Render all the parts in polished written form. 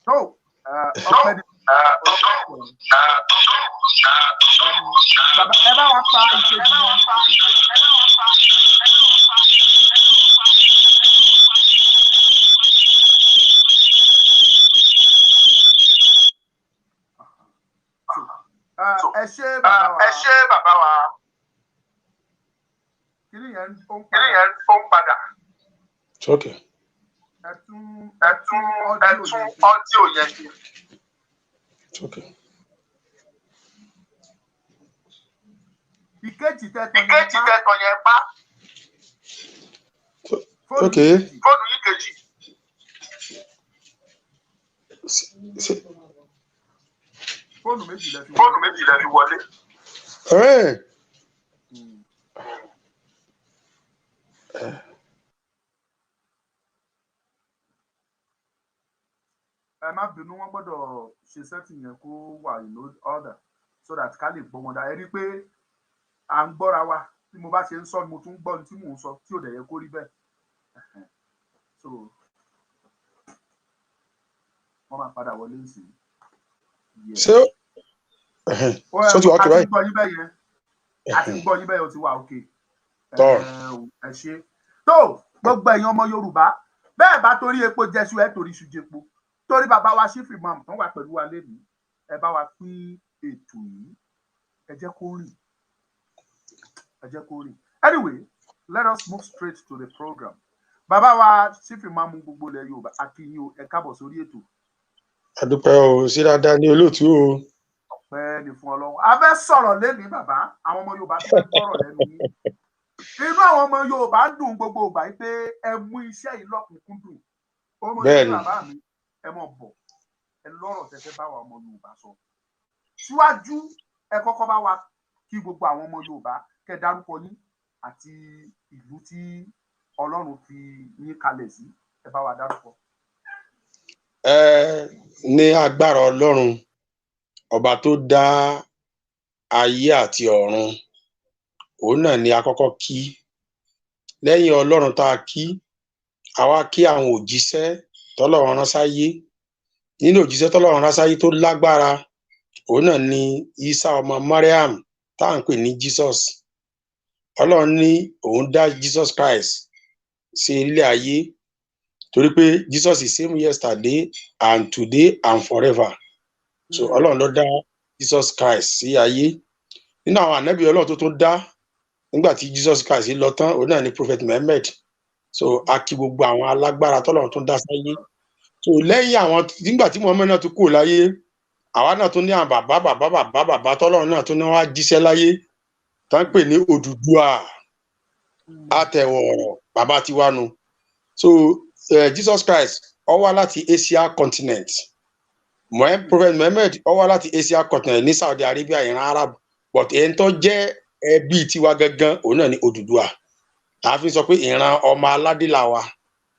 Tó, ọpẹ́ ní bàbá, ẹ bá wa pa ìkejì yẹn. Ẹ ṣé bàbá wa. Ẹ ṣé bàbá wa. Kíní yẹn ó ń Kíní padà. yẹn ó ń padà. It's okay. Ẹ tún Ẹ tún ẹ audio tún yẹn ṣe. audio yẹn ṣe. It's okay. Ìkejì tẹ́tọ̀ yẹn Ìkejì pa tẹ́tọ̀ yẹn pa. fóònù Okay. ìkejì. Fóònù yìí kejì. Fóònù méjì lẹ fi Fóònù wọlé. méjì lẹ fi wọlé. Ẹ Ẹ má bínú, wọ́n gbọ́dọ̀ ṣe setting yẹn kó wà in order so that ká lè gbọ́ wọn dá. Ẹ rí i pé à ń gbọ́ra wa, bí mo bá ṣe ń sọ ni mo tún ń gbọ́ ní tí mò ń sọ, tí ò dẹ̀ yẹ kó rí bẹ́ẹ̀. So wọ́n máa padà wọlé sí i. Ṣé ṣó ti wà A okay ti ń báyìí? gbọ́ yín bẹ́ẹ̀ yẹn, a ti ń gbọ́ yín bẹ́ẹ̀ yẹn, ó ti wà okay. Tọ́. Ẹ ṣe tó gbogbo ẹ̀yin ọmọ Yorùbá bẹ́ẹ̀, bá torí epo jẹṣu, ẹ torí iṣu jẹpo, torí bàbá wa Chief Imam tán wà pẹ̀lú wa lẹ́nu. Ẹ bá wa pín ètò yìí, ẹ jẹ́ kó rìn, ẹ jẹ́ kó rìn. Anyway, let us move straight to the program. Bàbá wa Chief Imam gbogbo ilẹ̀ Yorùbá, a kí yín o, ẹ káàbọ̀ sórí ètò. Àdúpẹ́ o, sí dáadáa ní olóòtú o. Ọpẹ́ ni fún Ọlọ́run. A fẹ́ sọ̀rọ̀ lẹ́nìí bàbá, àwọn ọmọ Yorùbá fẹ́ gbọ́rọ̀ lẹ́nu yín. Inú àwọn ọmọ Yorùbá ń dùn gbogbo ìgbà yìí pé ẹ mú iṣẹ́ yìí lọ́kùnkúndùn. Ọmọ Bẹ́ẹ̀ni. Yorùbá, bàbá mi, ẹ mọ̀ bọ̀, ẹ lọ́rọ̀ tẹ́fẹ́ bá wa ọmọ Yorùbá sọ. Síwájú, ẹ kọ́kọ́ bá wa kí gbogbo àwọn ọmọ Yorùbá, kẹ́ dárúkọ yín àti ìlú tí Ọlọ́run fi yín kalẹ̀ sí. Ẹ bá wa dárúkọ. Ẹ ní agbára Ọlọ́run ọba tó dá ayé àti ọ̀run, òun náà ni a kọ́kọ́ kí. Lẹ́yìn Ọlọ́run tá a kí, àwa kí àwọn òjíṣẹ́ tọ́lọ́run rán sáyé. Nínú òjíṣẹ́ tọ́lọ́run rán sáyé tó lágbára, òun náà ni Isa ọmọ Mariam tá à ń pè ní Jesus. Ọlọ́run ní òun dá Jesus Christ sí ilé ayé torí pé Jesus is same yesterday and today and forever. So Ọlọ́run ló dá Jesus Christ sí ayé. Nínú àwọn ànábì Ọlọ́run tó tún dá nígbà tí Jesus Christ lọ tán, òun náà ni Prophet Muhammad. So a kí gbogbo àwọn alágbára tọ́lọ́run tún dá sáyé. So lẹ́yìn àwọn, nígbà tí Muhammad náà tún kúrò láyé, àwa náà tún ní àwọn bàbá bàbá bàbá bàbá tọ́lọ́run náà tún ní wọ́n á jíṣẹ́ láyé, tá ń pè ní Odùduwà àtẹ̀wọ̀rọ̀, bàbá tiwa nu. So Jesus Christ ó wá láti Asia continent. Prophet Muhammad ó wá láti Asia continent ní Saudi Arabia, ìran Arab, but ẹni tó jẹ́ ẹbí tiwa gangan, òun náà ní Odùduwà. Tá a fi sọ pé ìran ọmọ aládé la wa,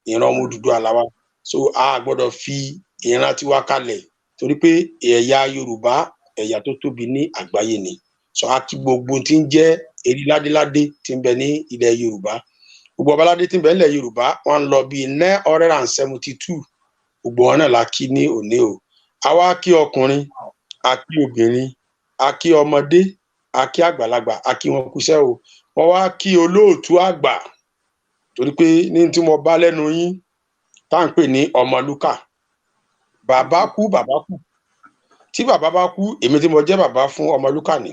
ìran ọmọ Odùduwà la wa. So a gbọ́dọ̀ fi ìran tiwa kalẹ̀ torí pé ẹ̀yà Yorùbá, ẹ̀yà tó tóbi ní àgbáyé ni. So a kí gbogbo tí ń jẹ́ erí ládéládé tí ń bẹ ní ilẹ̀ Yorùbá. Gbogbo ọbaládé tí ń bẹ nílẹ̀ Yorùbá, wọ́n ń lọ bíi 972. Gbogbo wọn náà la kí ní òní o. A wá kí ọkùnrin, a kí obìnrin, a kí ọmọdé, a kí àgbàlagbà, a kí wọn kúṣẹ́ o. Wọ́n wá kí olóòtú àgbà torí pé ní tí mo bá lẹ́nu yín tá à ń pè ní Ọmọlúkà. Bàbá kú, bàbá kú. Tí bàbá bá kú, èmi tí mo jẹ́ bàbá fún Ọmọlúkà ni.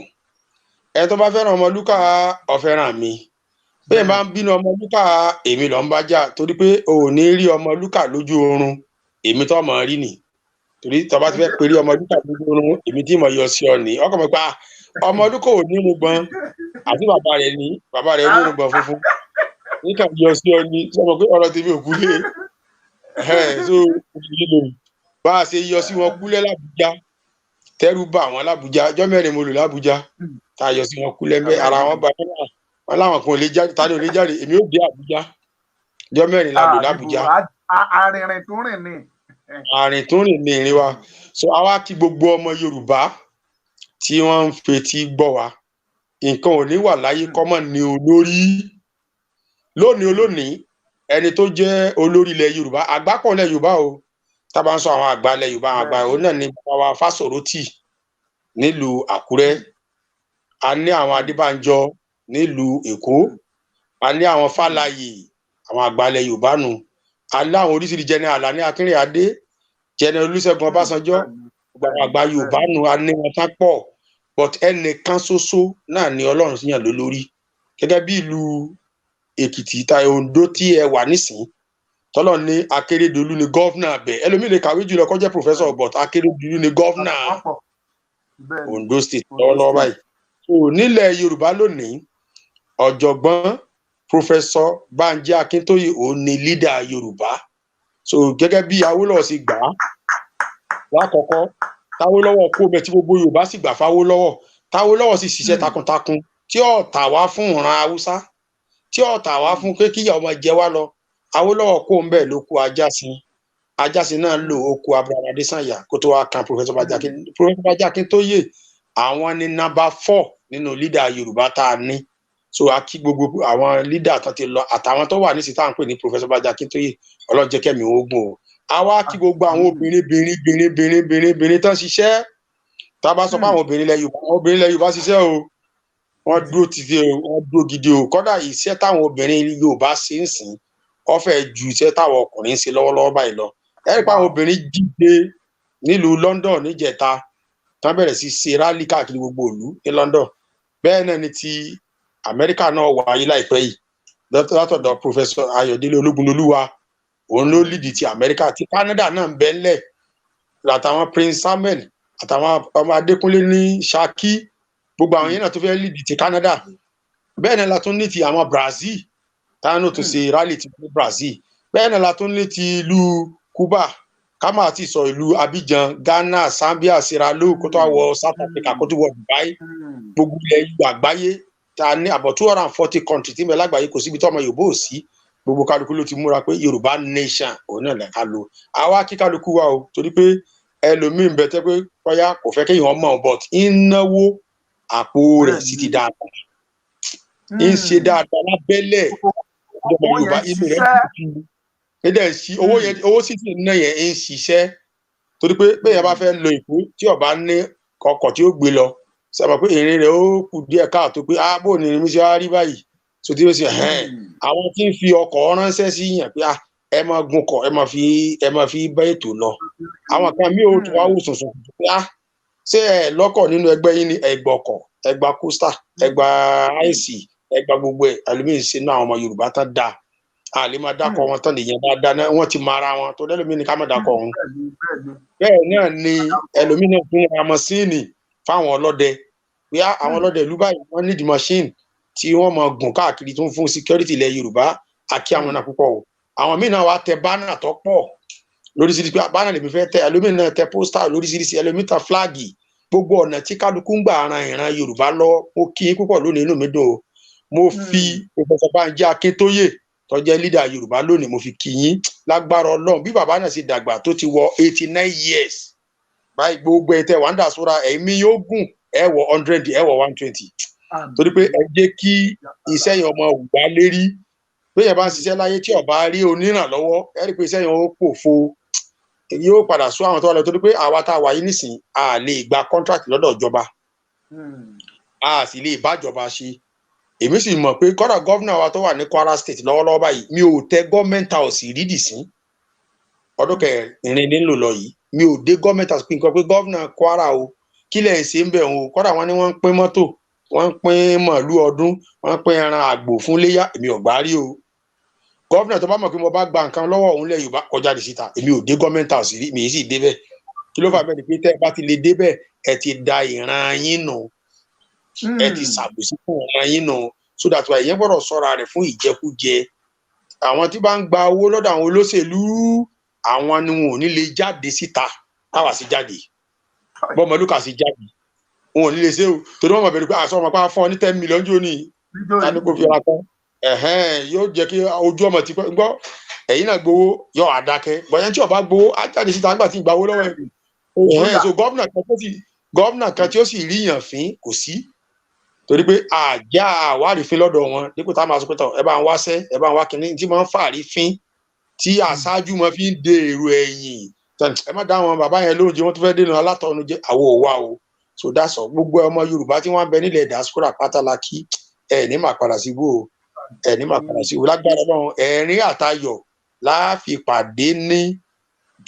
Ẹ tó bá fẹ́ràn Ọmọlúkà, ó fẹ́ràn mi. Bẹ́ẹ̀ bá ń bínú Ọmọlúkà, èmi ló ń bá jà, torí pé o ò ní rí Ọmọlúkà lójú oorun, èmi tó mọ̀ rí nì. Torí tó bá ti fẹ́ perí Ọmọlúkà lójú oorun, èmi tí mo yọ sí ọ ní ọkọ̀ mi pa. Ọmọlúkà ò ní irùngbọ̀n, àti bàbá rẹ̀ ní, bàbá rẹ̀ ní irùngbọ̀n funfun, níkà yọ sí ọ ní sọmọ pé ọ̀rọ̀ tèmi ò kúlé ẹ̀. So bá a ṣe yọ sí wọn kúlẹ̀ l'Àbújá, tẹ́rù bà wọ́n l'Àbújá. Ọjọ́ 4 mo lò l'Àbújá tá a yọ sí wọn kúlẹ̀ mbẹ́. Ara wọn bá wọn láwọn kan ò lè jáde. Ta ni ò lè jáde? Èmi ò dé Àbújá. Ọjọ́ 4 la lò l'Àbújá. Arìnrìn tó rìn ní. Àrìn tó rìn ní ìrìn wa. So àwa kí gbogbo ọmọ Yorùbá tí wọ́n ń fetí gbọ́ wa. Nǹkan ò ní wà láyé kọ́mọ̀ ní olórí lónìí olónìí. Ẹni tó jẹ́ olórí ilẹ̀ Yorùbá, àgbápọ̀ ilẹ̀ Yorùbá o, tá a bá ń sọ àwọn àgbà ilẹ̀ Yorùbá, àwọn àgbà, òun náà ni bàbá wa Fáṣọ̀rántì nílùú Àkúrẹ́. A ní àwọn Adébánjọ nílùú Èkó, a ní àwọn Fálàyè, àwọn àgbà ilẹ̀ Yorùbá nu. A ní àwọn oríṣiríṣi, General Alani Akínrìnádé, General Olúṣẹ́gun Ọbásanjọ́, gbogbo àwọn àgbà Yorùbá nu. A ní wọn tán pọ̀, but ẹnìkan ṣoṣo náà ni Ọlọ́run yàn lólórí, gẹ́gẹ́ bí ìlú Èkìtì ta Oǹdó tí ẹ wà nísìnyí, tọ́lọ̀ ní Akérédolú ni governor bẹ̀. Ẹlòmíì lè kàwé jùlọ, kó jẹ́ professor, but Akérédolú ni governor Ondo State lọ́wọ́lọ́wọ́ báyìí. So nílẹ̀ Yorùbá lónìí, ọ̀jọ̀gbọ́n Professor Banji Akíntóyè, òun ni leader Yorùbá. So gẹ́gẹ́ bí Awólọ́wọ̀ sì gbà á lákọ̀ọ́kọ́, táwólọ́wọ̀ kó bẹ tí gbogbo Yorùbá sì gbà fáwólọ́wọ̀, táwólọ́wọ̀ sì ṣiṣẹ́ takuntakun, tí ó tà wá fún ìran Haúsá, tí ó tà wá fún pé kíyà ọmọ jẹ wá lọ. Awólọ́wọ̀ kó ń bẹ̀ ló kú Ajásin. Ajásin náà lò ó kú Abraham Adésànyà, kó tó wá kan Professor Banji Akin. Professor Banji Akíntóyè, àwọn ni number 4 nínú leader Yorùbá tá a ní. So a kí gbogbo àwọn leader tó ti lọ àtàwọn tó wà nísìsiyìí tá à ń pè ní Professor Banji Akíntóyè. Ọlọ́run jẹ́ kẹ́mi ogun o. A wá kí gbogbo àwọn obìnrin, bìnrin, bìnrin, bìnrin, bìnrin, bìnrin tán ṣiṣẹ́. Tá a bá sọ pé àwọn obìnrin ilẹ̀ Yorùbá, àwọn obìnrin ilẹ̀ Yorùbá ṣiṣẹ́ o, wọ́n dúró títí o, wọ́n dúró gidi o. Kódà iṣẹ́ táwọn obìnrin Yorùbá ṣe ń sìn, wọ́n fẹ́ ju iṣẹ́ táwọn ọkùnrin ń ṣe lọ́wọ́lọ́wọ́ báyìí lọ. Ẹ rí i pé àwọn obìnrin jíde nílùú London níjẹta, tán bẹ̀rẹ̀ sí ṣe rally káàkiri gbogbo ìlú ní London. Bẹ́ẹ̀ náà ni ti Amẹ́ríkà náà wáyé láìpẹ́ yìí látọ̀dọ̀ Professor Ayọ̀délé Ológunlolúwa, òun ló lead ti Amẹ́ríkà. Ti Canada náà ń bẹ ńlẹ̀, àtàwọn Prince Samuel àtàwọn ọmọ Adékúnlé ní Ṣakí, gbogbo àwọn yẹn náà tó fẹ́ lead ti Canada. Bẹ́ẹ̀ náà la tún ní ti àwọn Brazil, táwọn náà tún ṣe rally ti ní Brazil. Bẹ́ẹ̀ náà la tún ní ti ìlú Cuba, ká máa ti sọ ìlú Abidjan, Ghana, Zambia, Sierra Leone, kó tó wọ South Africa, kó tó wọ Dubai. Gbogbo ilẹ̀ ìlú àgbáyé ta ní about 240 countries tí ń bẹ lágbàáyé, kò síbi tí ọmọ Yorùbá ò sí. Gbogbo kálukú ló ti múra pé Yorùbá nation òun náà lẹ́ka lo. Àwa kí kálukú wa o, torí pé ẹlòmíín bẹ tẹ́ pé bóyá kò fẹ́ kéèyàn mọ̀, but ń náwó àpò rẹ̀ sí ti dáadáa, ń ṣe dáadáa lábẹ́lẹ̀ ìjọba Yorùbá, inú rẹ̀ dùn dẹ̀ sí owó yẹn. Owó sì ti ná yẹn ń ṣiṣẹ́, torí pé bẹ́ẹ̀ bá fẹ́ lo Èkó, tí ó bá ní ọkọ̀ tí ó gbé lọ, sábà pé ìrìn rẹ̀ ó kù díẹ̀ káàtó, pé ah, bó ni mi ṣe wá rí báyìí? So tí ó ṣe hẹ́n, àwọn tí ń fi ọkọ̀ ránṣẹ́ sí yàn pé ẹ máa gun kọ̀, ẹ máa fi bá ètò lọ. Àwọn kan mi ò tún wá wò sùnsùn pé ah, ṣé ẹ lọ́kọ̀ nínú ẹgbẹ́ yín ni? Ẹgbọ̀kọ̀, ẹgbà coaster, ẹgbà àìsí, ẹgbà gbogbo ẹ. Ẹlòmíín ṣe náà, àwọn ọmọ Yorùbá tán dáa, a lè máa dákọ̀ wọn tán nìyẹn dáadáa náà, wọ́n ti mọ ara wọn tó lẹ́lòmíín ní ká má dákọ̀ ọ̀hún. Bẹ́ẹ̀ náà ni ẹlòmíín náà fún ra machine fáwọn ọlọ́dẹ, pé àwọn ọlọ́dẹ ìlú báyìí, wọ́n nídìí machine tí wọ́n máa gùn káàkiri, tó ń fún security ilẹ̀ Yorùbá. Àkí àwọn náà púpọ̀ o. Àwọn míín náà wá tẹ banner tó pọ̀ lóríṣiríṣi, pé banner lèmi fẹ́ tẹ. Ẹlòmíín náà tẹ poster lóríṣiríṣi, ẹlòmíín tẹ flag. Gbogbo ọ̀nà tí kálukú ń gbà ran ìran Yorùbá lọ, mo kí yín púpọ̀ lónìí, inú mi dùn o. Mo fi Professor Banji Akíntóyè tó jẹ́ leader Yorùbá lónìí, mo fi kí yín. Lágbára Ọlọ́run, bí bàbá náà ṣe dàgbà tó ti wọ 89 years báyìí, gbogbo ẹ̀ tẹ wà ń dà sóra, ẹ̀mí yóò gùn, ẹ wọ 100, ẹ wọ 120, torí pé ẹ jẹ́ kí iṣẹ́ yẹn ọmọ ògbà lérí. Béèyàn bá ń ṣiṣẹ́ láyé, tí ó bá rí onírànlọ́wọ́, ẹ rí i pé iṣẹ́ yẹn ó pòfo, yóò padà sún àwọn tó wà lọ, torí pé àwa tá a wà yìí nísìn, a lè gba contract lọ́dọ̀ ìjọba, a sì lè bájọba ṣe. Èmi sì mọ̀ pé kọ́dà governor wa tó wà ní Kwara State lọ́wọ́lọ́wọ́ báyìí, mi ò tẹ government house rídì sí ọdún kẹrin nílò lọ yìí, mi ò dé government house pé nǹkan pé governor Kwara o, kí lẹ̀ ń ṣe ń bẹ̀ o? Kọ́dà wọ́n ní wọ́n ń pín mọ́tò, wọ́n ń pín màálù ọdún, wọ́n ń pín ẹran àgbò fún léyà, èmi ò gbá rí o. Governor tó bá mọ̀ pé mo bá gba nǹkan lọ́wọ́ òun lẹ̀ Yorùbá, kọjá di síta. Èmi ò dé government house rí, mi sì débẹ̀. Kí ló fà bẹ́ẹ̀? Ni pé tẹ́ ẹ bá ti lè débẹ̀, ẹ ti da ìran yín nù, ẹ ti ṣàbòsí fún ìran yín nù. So that why ìyẹn gbọ́dọ̀ ṣọ́ra rẹ̀ fún ìjẹkújẹ. Àwọn tí bá ń gba owó lọ́dọ̀ àwọn olóṣèlú, àwọn ni wọn ò ní lè jáde síta. Táwa sì jáde, bọ́mọlúkà sì jáde, wọn ò ní lè ṣe o, torí wọn mọ̀ bẹ̀rù pé àṣọ ọmọ pa fún ọ ní 10 million jò ní tani kò fi ra tán. Yóò jẹ́ kí ojú ọmọ ti gbọ́ ẹ̀yin náà gbowó, yóò àdákẹ́ bọ̀yẹn. Tí ó bá gbowó, á jáde síta nígbà tí ì gbawó lọ́wọ́ ẹ̀. So governor kan tí ó sì ríyàn fín kò sí. Torí pé àjà àwárìfín lọ́dọ̀ wọn, dípò tá a máa sọ pé tọ̀, ẹ bá ń wáṣẹ́, ẹ bá ń wá kínní tí máa ń fàrífín, tí aṣáájú máa fi ń de èrò ẹ̀yìn. Ẹ má dá àwọn bàbá yẹn lóhùn jẹ, wọ́n tún fẹ́ dènà alátọ̀ọ́nù jẹ àwọ̀ òwa o. So that's all. Gbogbo ọmọ Yorùbá tí wọ́n ń bẹ nílẹ̀ diaspora pátá la kí. Ẹ ní máa padà sí ibú o, ẹ ní máa padà sí ibú lágbára Ọlọ́run. Ẹ̀rín àtayọ̀ láàfi pàdé ní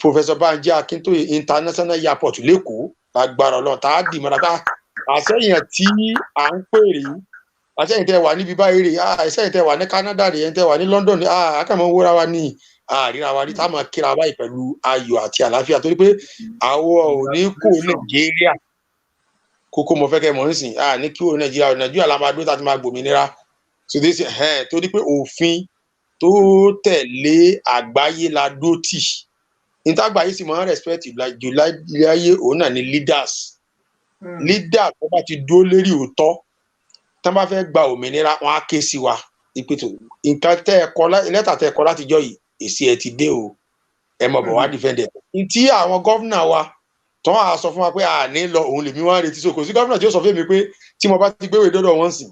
Professor Banji Akintoye International Airport l'Ékòó lágbára Ọlọ́run, tá a dì mọ́ra ká àṣẹyìn tí à ń pè rí, àṣẹyìn tẹ wà níbi báyìí rè, àṣẹyìn tẹ wà ní Canada rè, ẹ̀yin tẹ wà ní London rè, àkàmọ́ wúra wa ní àríra wa rí, tá a máa kíra báyìí pẹ̀lú ayọ̀ àti àlàáfíà, torí pé àwọn ò ní kó Nàìjíríà. Kókó mo fẹ́ kẹ́ mọ̀ nísìn, ní kí o Nàìjíríà, Nàìjíríà la máa dúró tá a ti máa gbòmìnira. So this torí pé òfin tó tẹ̀lé àgbáyé la dó tì níta, àgbáyé sì máa ń respect jù láyé, òun náà ni leaders. Leader tó bá ti dúró lérí òótọ́, tí wọ́n bá fẹ́ gba òmìnira, wọn á ké sí wa ìpètò nǹkan tẹ́ ẹ kọ, lẹ́tà tẹ́ ẹ kọ látijọ́ yìí, èsì ẹ ti dé o, ẹ mọ̀ bọ̀ wá defend ẹ̀. Tí àwọn governor wa tọ́ a sọ fún wa pé a ní lọ, òun lèmi wá ń retí. So kò sí governor tí ó sọ fún mi pé tí mo bá ti gbéwèé dọ́dọ̀ wọn sìn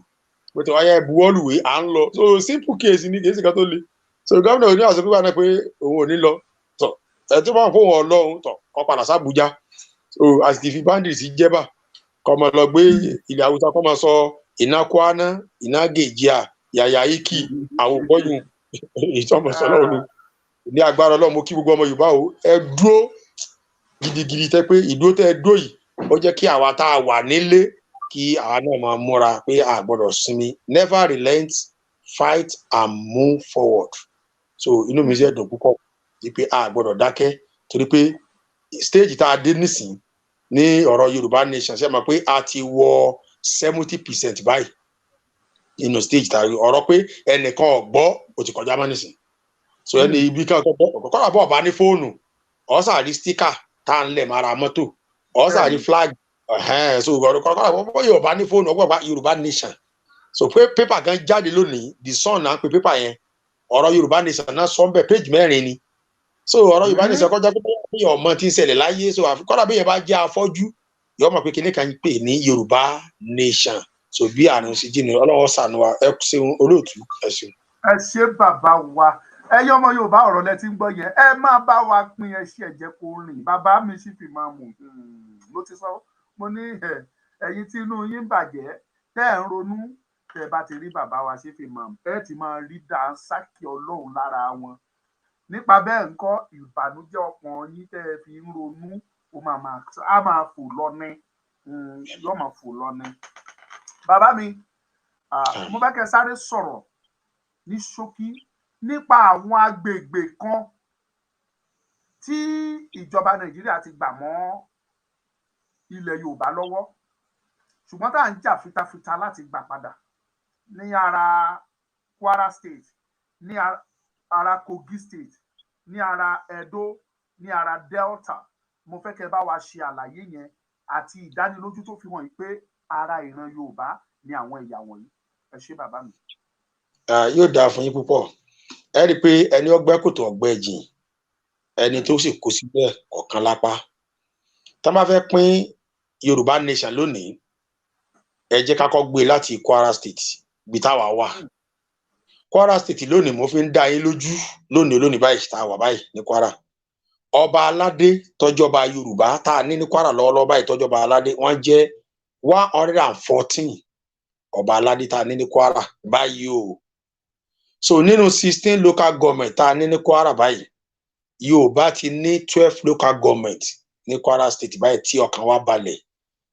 pé tí wọ́n yẹ buwọ́lùwé à ń lọ. So simple case ni, kì í sì kan tó le. So governor ò ní àṣọ pípa náà pé òun ò ní lọ tọ, ẹ tó bá wọn fóun ọlọ́run tọ kọ́ padà sábùjá. So a sì ti fi bandit sí jẹ́bà, kọ́ máa lọ gbé ilẹ̀ Haúsá, kọ́ máa sọ iná kwana, iná gèjìà, yàyà ikì, àwọn ògbọ́yùn ìtọ́mọ̀sọ́ lọ́run ní agbára Ọlọ́run. Mo kí gbogbo ọmọ Yorùbá o, ẹ dúró gidigidi, tẹ pé ìdúró tẹ ẹ dúró yìí, ó jẹ́ kí àwa tá a wà nílé, kí àwa náà máa múra pé a gbọ́dọ̀ sinmi. Never relent, fight and move forward. So inú mi ṣe dùn púpọ̀ wípé a gbọ́dọ̀ dákẹ́, torí pé stage tá a dé nísìn ní ọ̀rọ̀ Yorùbá nation, ṣe mọ̀ pé a ti wọ 70% báyìí nínú stage tá a rí ọ̀rọ̀ pé ẹnìkan ọ̀gbọ́ ó ti kọjá mọ́ nísìn. So ẹni ibi kan tó gbọ́ kọ́ra bọ̀ bá ní fóònù, ọ̀sà rí sticker tá à ń lẹ̀ mara mọ́tò, ọ̀sà rí flag. So ọ̀rọ̀ kọ́ra bọ̀ yóò bá ní fóònù ọgbọ́n bá Yorùbá nation. So pé paper kan jáde lónìí, The Sun náà ń pe paper yẹn, ọ̀rọ̀ Yorùbá nation náà sọ ń bẹ̀, page 4 ni. So ọ̀rọ̀ Yorùbá nation kọjá pé bí ọmọ tí ń ṣẹlẹ̀ láyé. So kọ́ra bí yẹn bá jẹ́ afọ́jú, yóò mọ̀ pé kinní kan pè ní Yorùbá nation. So bí àrùn sí jìnnà, Ọlọ́wọ́ ṣàánú wa. Ẹ ṣeun olóòtú, ẹ ṣeun. Ẹ ṣe bàbá wa. Ẹ̀yin ọmọ Yorùbá, ọ̀rọ̀ lẹ ti ń gbọ́ yẹn. Ẹ máa bá wa pín, ẹ ṣe, ẹ jẹ́ kó rìn. Bàbá mi sì fi máa mú ló ti sọ. Mo ní ẹ̀yin tí inú yín bàjẹ́, tẹ́ ẹ̀ ń ronú, tẹ́ ẹ bá ti rí bàbá wa ṣe fi mọ̀, ẹ ti máa rí dànsákì Ọlọ́run lára wọn. Nípa bẹ́ẹ̀ ńkọ́, ìbànújẹ́ ọkàn yín tẹ́ ẹ fi ń ronú, ó máa á máa fò lọ ní, yóò máa fò lọ ní. Bàbá mi, mo fẹ́ kẹ́ sáré sọ̀rọ̀ ní ṣókí nípa àwọn agbègbè kan tí ìjọba Nàìjíríà ti gbà mọ́ ilẹ̀ Yorùbá lọ́wọ́, ṣùgbọ́n tá à ń jà fitafita láti gbà padà, ní ara Kwara State, ní ara Kogi State, ní ara Edo, ní ara Delta. Mo fẹ́ kẹ́ bá wa ṣe àlàyé yẹn àti ìdánilójú tó fi hàn yìí pé ara ìran Yorùbá ní àwọn ẹ̀yà wọ̀nyí. Ẹ ṣé bàbá mi. Yóò dáa fún yín púpọ̀. Ẹ rí i pé ẹni ọgbẹ́ kòtò ọgbẹ́ jìn, ẹni tó sì kó síbẹ̀ ọ̀kan lápá. Tá a bá fẹ́ pín Yorùbá nation lónìí, ẹ jẹ́ ká kọ́ gbé láti Kwara State, ibi táwa wà. Kwara State lónìí, mo fi ń dá yín lójú lónìí lónìí báyìí tá a wà báyìí ní Kwara, ọba aládé tọjọba Yorùbá tá a ní ní Kwara lọ́wọ́lọ́wọ́ báyìí, tọjọba aládé, wọ́n jẹ́ 114 ọba aládé tá a ní ní Kwara báyìí o. So nínú 16 local government tá a ní ní Kwara báyìí, Yorùbá ti ní 12 local government ní Kwara State báyìí, tí ọkàn wa balẹ̀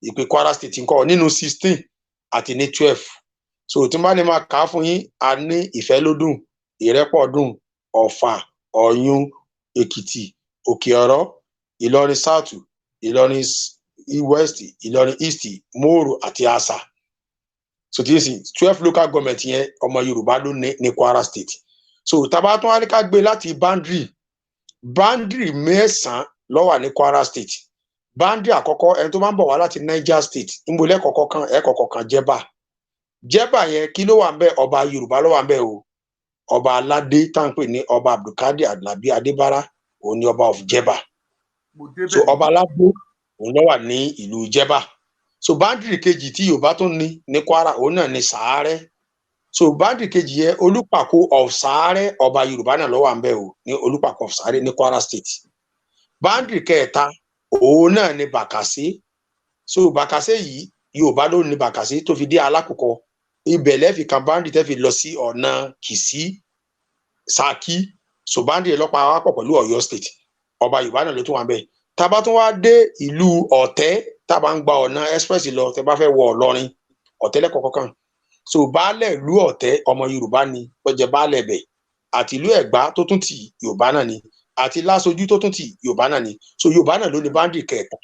ìpè Kwara State ńkọ́, nínú 16 àti ní 12. So tí n bá ní máa kà á fún yín, a ní Ìfẹ́lódùn, Ìrẹ́pọ̀dùn, Ọ̀fà, Ọ̀yún, Èkìtì, Òkè Ọ̀rọ̀, Ìlọrin South, Ìlọrin West, Ìlọrin East, Mòrò àti Asa. So tí yín sìn, 12 local government yẹn, ọmọ Yorùbá ló ní ní Kwara State. So tàbá tún wá ní ká gbé láti boundary, boundary 9 ló wà ní Kwara State. Boundary àkọ́kọ́, ẹni tó bá ń bọ̀ wá láti Niger State, níbo lẹ́kọ̀ọ́kọ́ kan ẹ̀ kọ̀ọ̀kan kan? Jẹ́bà. Jẹ́bà yẹn, kí ló wà ń bẹ̀? Ọba Yorùbá ló wà ń bẹ̀ o. Ọba aládé tá à ń pè ní Ọba Abdulkadir Alabi Adébárà, òun ni ọba of Jẹ́bà. Mo débẹ̀. So ọba aládé òun ló wà ní ìlú Jẹ́bà. So boundary kejì tí Yorùbá tún ní ní Kwara, òun náà ní Sàárẹ̀. So boundary kejì yẹn, Olùpàkó of Sàárẹ̀, ọba Yorùbá náà ló wà ń bẹ̀ o, ní Olùpàkó of Sàárẹ̀ ní Kwara State. Boundary kẹta, òun náà ní Bàkàsé. So Bàkàsé yìí, Yorùbá ló ní Bàkàsé tó fi dé Alákòókò. Ibẹ̀ lẹ́ẹ̀fi kan boundary tẹ́ fi lọ sí ọ̀nà Kìsí, Ṣakí. So boundary lọ́pàá wá pọ̀ pẹ̀lú Ọ̀yọ́ State. Ọba Yorùbá náà ló tún wà ń bẹ̀. Tá a bá tún wá dé ìlú Ọ̀tẹ́, tá a bá ń gba ọ̀nà express lọ, tẹ́ bá fẹ́ wọ Ìlọrin, Ọ̀tẹ́ lẹ́kọ̀ọ́kọ́ kan. So baálẹ̀ ìlú Ọ̀tẹ́, ọmọ Yorùbá ni ó jẹ́ baálẹ̀ bẹ̀, àti ìlú Ẹ̀gbá tó tún tì, Yorùbá náà ni, àti Lásojú tó tún tì, Yorùbá náà ni. So Yorùbá náà ló ní boundary kẹta.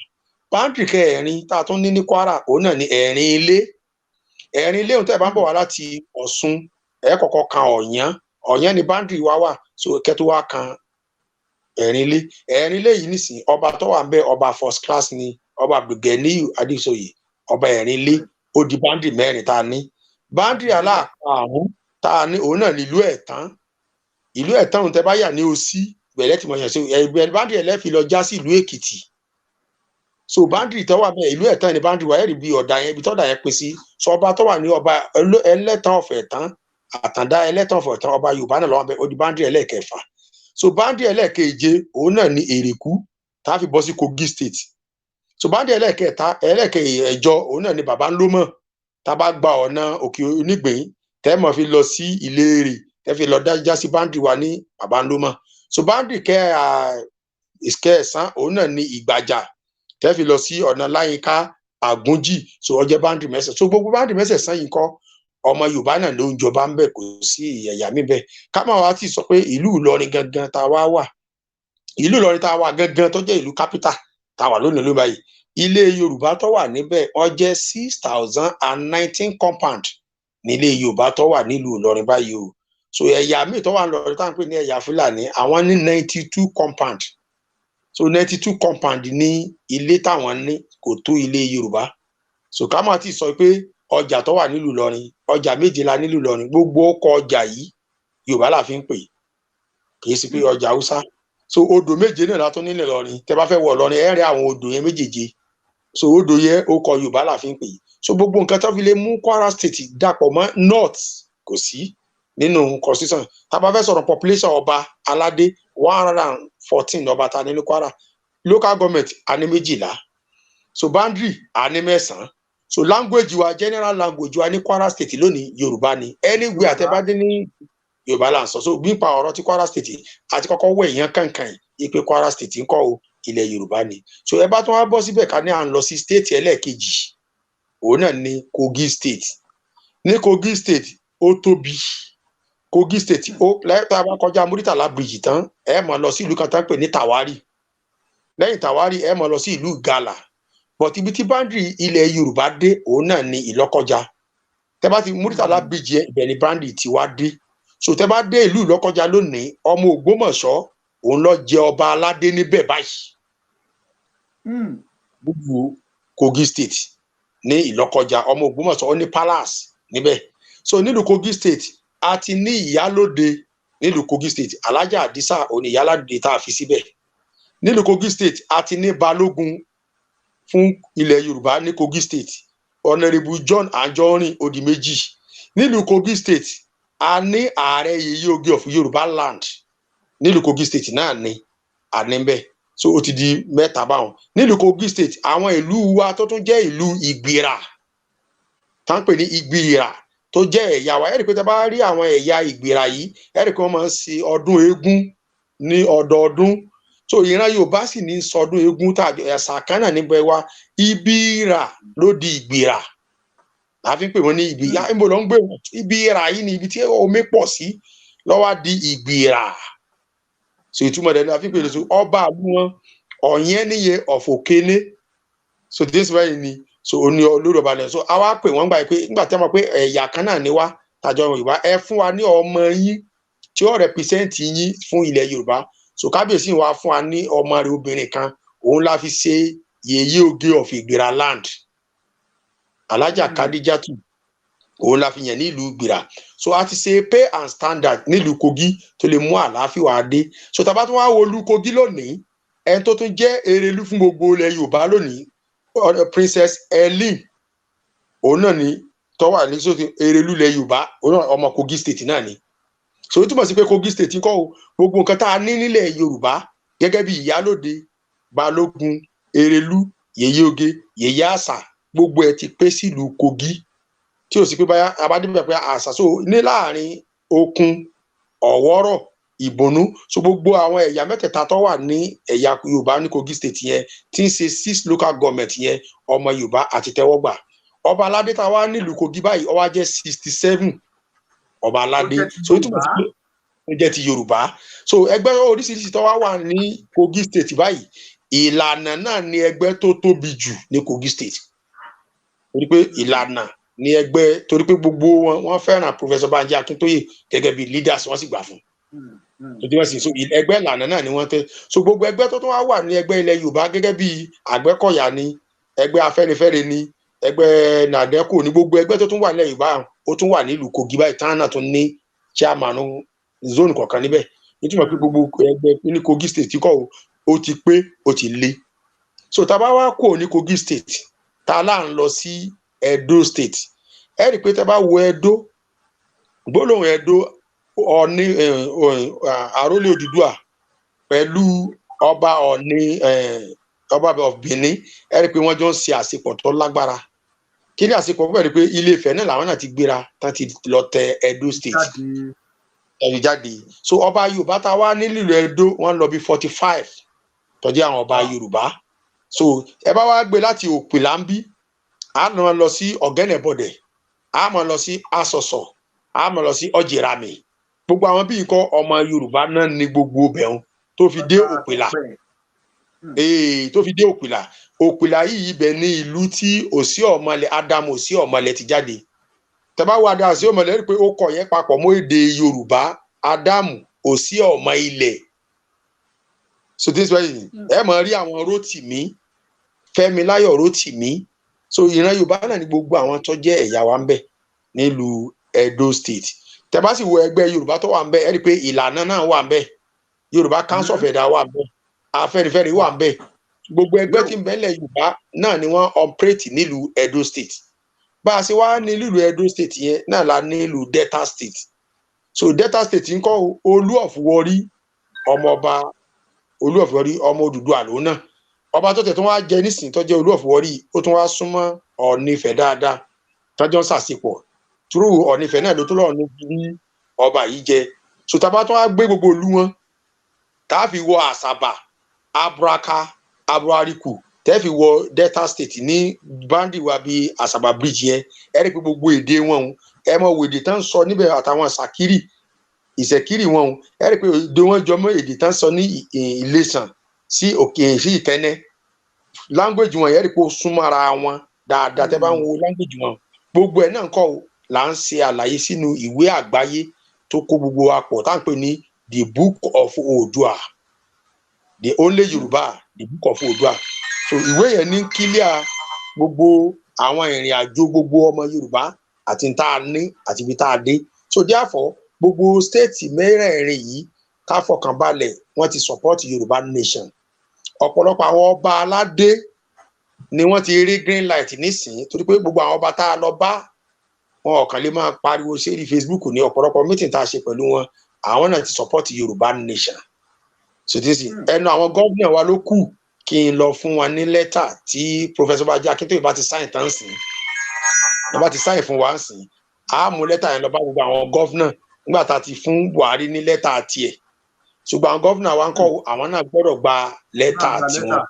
Boundary kẹrin tá a tún ní ní Kwara, òun náà ní Ẹ̀rin Ilé. Ẹ̀rin Ilé òun, tẹ́ ẹ bá ń bọ̀ wá láti Ọ̀ṣun, ẹ kọ́kọ́ kan Ọ̀yán. Ọ̀yán ni boundary wa wà. So kẹ́tọ́ wá kan Ẹ̀rin Ilé. Ẹ̀rin Ilé yìí nísìn, ọba tó wà ń bẹ, ọba first class ni, Ọba Abdulganiyu Adéṣoyè, ọba Ẹ̀rin Ilé. Ó di boundary mẹ́rin tá a ní. Boundary aláàkàrún tá a ní, òun náà nílùú Ẹ̀tàn. Ìlú Ẹ̀tàn òun, tẹ́ bá yà ní Òsì ìbẹ̀lẹ̀ tí mo yàn sí ẹgbẹ́ boundary ẹlẹ́fì lọ já sí ìlú Èkìtì. So boundary tó wà bẹ́ẹ̀, ìlú Ẹ̀tàn ni boundary wà. Ẹ̀rí bí ọ̀dà yẹn, ibi tọ́dà yẹn pín sí. So ọba tó wà ní, ọba Ẹlẹ́tàn ọ̀fẹ́ Ẹ̀tàn, Àtàndá Ẹlẹ́tàn ọ̀fẹ́ Ẹ̀tàn, ọba Yorùbá náà lọ́wọ́ bẹ́ẹ̀. Ó di boundary ẹlẹ́ẹ̀kẹfà. So boundary ẹlẹ́ẹ̀keje, òun náà ní Èrèkú, tá a fi bọ́ sí Kogi State. So boundary ẹlẹ́ẹ̀kẹta, ẹlẹ́ẹ̀kẹjọ, òun náà ní Baba Ńlọmọ, tá a bá gba ọ̀nà Òkè Onígbìn, tẹ́ mọ̀ fi lọ sí Ìlérè, tẹ́ fi lọ dájá sí boundary wa ní Baba Ńlọmọ. So boundary kẹsàn, òun náà ní Ìgbàjà, tẹ́ fi lọ sí ọ̀nà Láyínká, Àgúnjì. So ó jẹ́ boundary mẹ́sàn. So gbogbo boundary mẹ́sẹ̀sán yìí kọ́, ọmọ Yorùbá náà ló ń jọba ń bẹ̀, kò sí ẹ̀yà mi bẹ́ẹ̀. Ká má wá ti sọ pé ìlú Ìlọrin gangan tá a wá wà, ìlú Ìlọrin tá a wà gangan, tó jẹ́ ìlú capital tá a wà lónìí ló báyìí, ilé Yorùbá tó wà níbẹ̀, ó jẹ́ 6,019 compound nílé Yorùbá tó wà nílùú Ìlọrin báyìí o. So ẹ̀yà míì tó wà nílọrin tá à ń pè ní ẹ̀yà Fúlàní, àwọn ní 92 compound. So 92 compound ní ilé táwọn ní, kò tó ilé Yorùbá. So ká má ti sọ pé ọjà tó wà nílùú Ìlọrin, ọjà méje la nílùú Ìlọrin. Gbogbo ọkọ ọjà yìí, Yorùbá là fi ń pè, kì í sí pé ọjà Haúsá. So odò méje náà látún nílẹ̀ Ìlọrin. Tẹ́ bá fẹ́ wọ Ìlọrin, ẹ rí àwọn odò yẹn méjèèje. So odò yẹn, ó kọ Yorùbá là fi ń pè. So gbogbo nǹkan tó fi lè mú Kwara State dàpọ̀ mọ́ North, kò sí nínú constitution. Tá a bá fẹ́ sọ̀rọ̀ population, ọba aládé, 114 ọba ta ní ní Kwara. Local government, a ní 12. So boundary, a ní mẹ́sàn-án. So language wa, general language wa ní Kwara State lónìí, Yorùbá ni. Anywhere àtẹ́bádé ní Yorùbá là ń sọ. So nípa ọ̀rọ̀ tí Kwara State àti kọ́kọ́ wẹ̀ yẹn kankan yìí pé Kwara State ń kọ́ o, ilẹ̀ Yorùbá ni. So ẹ bá tún wá bọ́ síbẹ̀, ká ní à ń lọ sí state ẹlẹ́ẹ̀kejì, òun náà ní Kogi State. Ní Kogi State, ó tóbi. Kogi State ó lẹ́yìn tá a bá kọjá Muritala Bridge tán, ẹ máa lọ sí ìlú kan tá ń pè ní Tàwárì. Lẹ́yìn Tàwárì, ẹ máa lọ sí ìlú Ìgalà. But ibi tí boundary ilẹ̀ Yorùbá dé, òun náà ní Ìlọ́kọjà. Tẹ́ bá ti Muritala Bridge yẹn, ibẹ̀ ni boundary ti wá dé. So tẹ́ bá dé ìlú Ìlọ́kọjà lónìí, ọmọ Ògbómọ̀ṣọ́, òun ló jẹ ọba aládé níbẹ̀ báyìí. Gbogbo Kogi State ní Ìlọ́kọjà, ọmọ Ògbómọ̀ṣọ́, ó ní palace níbẹ̀. So nílùú Kogi State, a ti ní ìyálóde nílùú Kogi State. Alhaja Àdísà òní ìyálóde tá a fi síbẹ̀ nílùú Kogi State. A ti ní balógun fún ilẹ̀ Yorùbá ní Kogi State, Honourable John Anjorin, ó di méjì. Nílùú Kogi State, a ní ààrẹ Yèyé Oge of Yorùbá land nílùú Kogi State náà ní àníbẹ̀. So ó ti di mẹ́ta báwọn nílùú Kogi State. Àwọn ìlú wa tó tún jẹ́ ìlú Ìgbìrà, tá ń pè ní Ìgbìrà, tó jẹ́ ẹ̀yà wa, ẹ̀rí pé tá a bá rí àwọn ẹ̀yà Ìgbìrà yìí, ẹ̀rí pé wọ́n máa ń ṣe ọdún eégún ní ọdọọdún. So ìran Yorùbá sì ní sọdún eégún tá ẹ̀sà kan náà níbẹ̀ wa. Ibira ló di Ìgbìrà, la fi ń pè wọ́n ní Ìgbìrà. Níbo ló ń gbé wọn? Ibira yìí ni ibi tí omi pọ̀ sí, ló wá di Ìgbìrà. So ìtumọ̀ rẹ̀ ni la fi ń pè é. So ọba àlú wọn, Ọ̀yẹ́nìyẹ ọ̀fọ̀kẹ́lẹ́. So this way ni. So ó ní olórí ọba lẹ. So a wá pè wọ́n gbà pé nígbà tí wọ́n mọ̀ pé ẹ̀yà kan náà ni wá tàjọ Yorùbá, ẹ fún wa ní ọmọ yín tí ó represent yín fún ilẹ̀ Yorùbá. So kábíyèsí wa fún wa ní ọmọ rẹ̀ obìnrin kan, òun la fi ṣe Yèyé Oge of Ìgbìrà land, Alhaja Kadijatu, òun la fi yàn ní ìlú Ìgbìrà. So a ti ṣe pay and standard nílùú Kogi tó lè mú àlàáfíà wá dé. So tá a bá tún wá wo ìlú Kogi lónìí, ẹni tó tún jẹ́ erelú fún gbogbo ilẹ̀ Yorùbá lónìí. Princess Ellen, òun náà ni tó wà ní sókè Erelú ilẹ̀ Yorùbá, òun náà ọmọ Kogi State náà ni. So ó túmọ̀ sí pé Kogi State ńkọ́ o, gbogbo nǹkan tá a ní nílẹ̀ Yorùbá gẹ́gẹ́ bí Ìyálóde, Balógun, Erelú, Yèyé Oge, Yèyé Àṣà, gbogbo ẹ̀ ti pé sílùú Kogi, tí ò sí pé báyà abádébẹ̀ pé àṣà. So ní láàrin Okun, Ọ̀wọ́rọ̀, Ìbònú, so gbogbo àwọn ẹ̀yà mẹ́tẹ̀ẹ̀ta tó wà ní ẹ̀yà Yorùbá ní Kogi State yẹn, tí ń ṣe six local government yẹn, ọmọ Yorùbá àti tẹ́wọ́gbà. Ọba aládé tá a wá nílùú Kogi báyìí, ó wá jẹ́ 67 ọba aládé. Jẹ́ ti So ó túmọ̀ sí pé ó jẹ́ ti Yorùbá. So ẹgbẹ́ oríṣiríṣi tó wá wà ní Kogi State báyìí, Ìlànà náà ni ẹgbẹ́ tó tóbi jù ní Kogi State, torí pé Ìlànà ní ẹgbẹ́, torí pé gbogbo wọn, wọ́n fẹ́ràn Professor Banji Akintoye gẹ́gẹ́ bí leaders, wọ́n sì gbà fún tó tí wọ́n sì. So ẹgbẹ́ Ìlànà náà ni wọ́n tẹ́. So gbogbo ẹgbẹ́ tó tún wá wà ní ẹgbẹ́ ilẹ̀ Yorùbá, gẹ́gẹ́ bí Àgbẹ̀kọ̀yà ni, ẹgbẹ́ Afẹ́nifẹ́re ni, ẹgbẹ́ NADECO ni, gbogbo ẹgbẹ́ tó tún wà nílẹ̀ Yorùbá, ó tún wà nílùú Kogi báyìí, táwọn náà tún ní chairman zone kọ̀ọ̀kan níbẹ̀. Nítorí pé gbogbo ẹgbẹ́ ní Kogi State kọ́ o, ó ti pé, ó ti lé. So tá a bá wá kúrò ní Kogi State, tá a là ń lọ sí Edo State, ẹ rí i pé tá a bá wo Edo, gbólóhùn Edo, Ọ̀ní, àrólé Odùduwà pẹ̀lú ọba Ọ̀ní, ọba of Benin, ẹ rí i pé wọ́n jọ ń ṣe àṣepọ̀ tó lágbára. Kí ni àṣepọ̀? Bẹ́ẹ̀ ni pé Ilé Ifẹ̀ náà làwọn náà ti gbéra tán, ti lọ tẹ Edo State. Jáde. Ẹ̀rí jáde. So ọba Yorùbá tá a wá nílùú Edo, wọ́n lọ bí 45 tó jẹ́ àwọn ọba Yorùbá. So ẹ bá wá gbé láti Òpìlà ń bí, a máa lọ sí Ọ̀gẹ́nẹ̀bọ̀dẹ̀, a máa lọ sí Asọ̀sọ̀, a máa lọ sí Ọ̀jẹ̀ràmì, gbogbo àwọn bíi nǹkan ọmọ Yorùbá náà ní gbogbo bẹ̀rùn tó fi dé Òpìlà. Ee, tó fi dé Òpìlà. Òpìlà yìí, ibẹ̀ ní ìlú tí Òsì Ọ̀mọlẹ̀, Ádámù Òsì Ọ̀mọlẹ̀ ti jáde. Tẹ́ bá wo Ádámù Òsì Ọ̀mọlẹ̀, rí i pé ó kọ yẹn papọ̀ mọ́ èdè Yorùbá, Ádámù Òsì Ọmọ ilẹ̀. So this way, ẹ mọ̀ rí àwọn Rótìmí, Fẹ́miláyọ̀ Rótìmí. So ìran Yorùbá náà ní gbogbo àwọn tó jẹ́ ẹ̀yà wa ń bẹ nílùú Edo State. Tẹ́ bá sì wo ẹgbẹ́ Yorùbá tó wà ń bẹ, ẹ rí i pé Ìlànà náà wà ń bẹ, Yorùbá Council of Elders wà ń bẹ, Afẹ́nifẹ́re wà ń bẹ. Gbogbo ẹgbẹ́ tí ń bẹ nílẹ̀ Yorùbá náà ni wọ́n operate nílùú Edo State. Bá a ṣe wá ní nílùú Edo State yẹn náà la nílùú Delta State. So Delta State ń kọ́, Olú of Warri, ọmọọba Olú of Warri, ọmọ Odùduwà lòun náà. Ọba tó tẹ̀ tó wá jẹ nísìnyí, tó jẹ́ Olú of Warri, ó tún wá súnmọ́ Ọọ̀ni Ifẹ̀ dáadáa, tọ́jọ́ ń ṣàṣepọ̀ through Ọọ̀ni Ifẹ̀ náà ló tó lọ́ọ̀ ní bí ọba yìí jẹ. So tá a bá tún wá gbé gbogbo ìlú wọn, tá a fi wọ Àsàbà, Aburaka, Abuariku, tẹ́ fi wọ Delta State ní boundary wa bíi Àsàbà bridge yẹn, ẹ rí i pé gbogbo èdè wọn o, ẹ mọ wo èdè tán ń sọ níbẹ̀ àtàwọn Sàkírì, Ìṣẹ̀kírì wọn o, ẹ rí i pé èdè wọn jọ mọ́ èdè tán ń sọ ní Ìlẹ̀sàn sí Òkè sí Ìkẹ́nẹ́. Language wọn yẹn, ẹ rí i pé ó súnmọ́ ara wọn dáadáa. Tẹ́ bá ń wo language wọn, gbogbo ẹ̀ náà kọ́ o là ń ṣe àlàyé sínú ìwé àgbáyé tó kó gbogbo wa pọ̀, tá à ń pè ní The Book of Oòduà, the only Yorùbá, The Book of Oòduà. So ìwé yẹn ní kílíà gbogbo àwọn ìrìn àjò gbogbo ọmọ Yorùbá àti tá a ní àti ibi tá a dé. So therefore, gbogbo state mẹ́rẹ̀ẹ̀rin yìí, ká fọkàn balẹ̀, wọ́n ti support Yorùbá nation. Ọ̀pọ̀lọpọ̀ àwọn ọba aládé ni wọ́n ti rí green light nísìnyí, torí pé gbogbo àwọn ọba tá a lọ bá wọn, ọ̀kan lè máa pariwo sórí Facebook ní ọ̀pọ̀lọpọ̀ meeting tá a ṣe pẹ̀lú wọn, àwọn náà ti support Yorùbá nation. So tí sì ẹnu àwọn gómìnà wa ló kù kí n lọ fún wọn ní lẹ́tà tí Professor Banji Akintoye bá ti sign tán sí, wọ́n bá ti sign fún wa sí, a mú lẹ́tà yẹn lọ bá gbogbo àwọn governor nígbà tá a ti fún Buhari ní lẹ́tà tiẹ̀. Ṣùgbọ́n àwọn governor wa ń kọ́, àwọn náà gbọ́dọ̀ gba lẹ́tà tiwọn.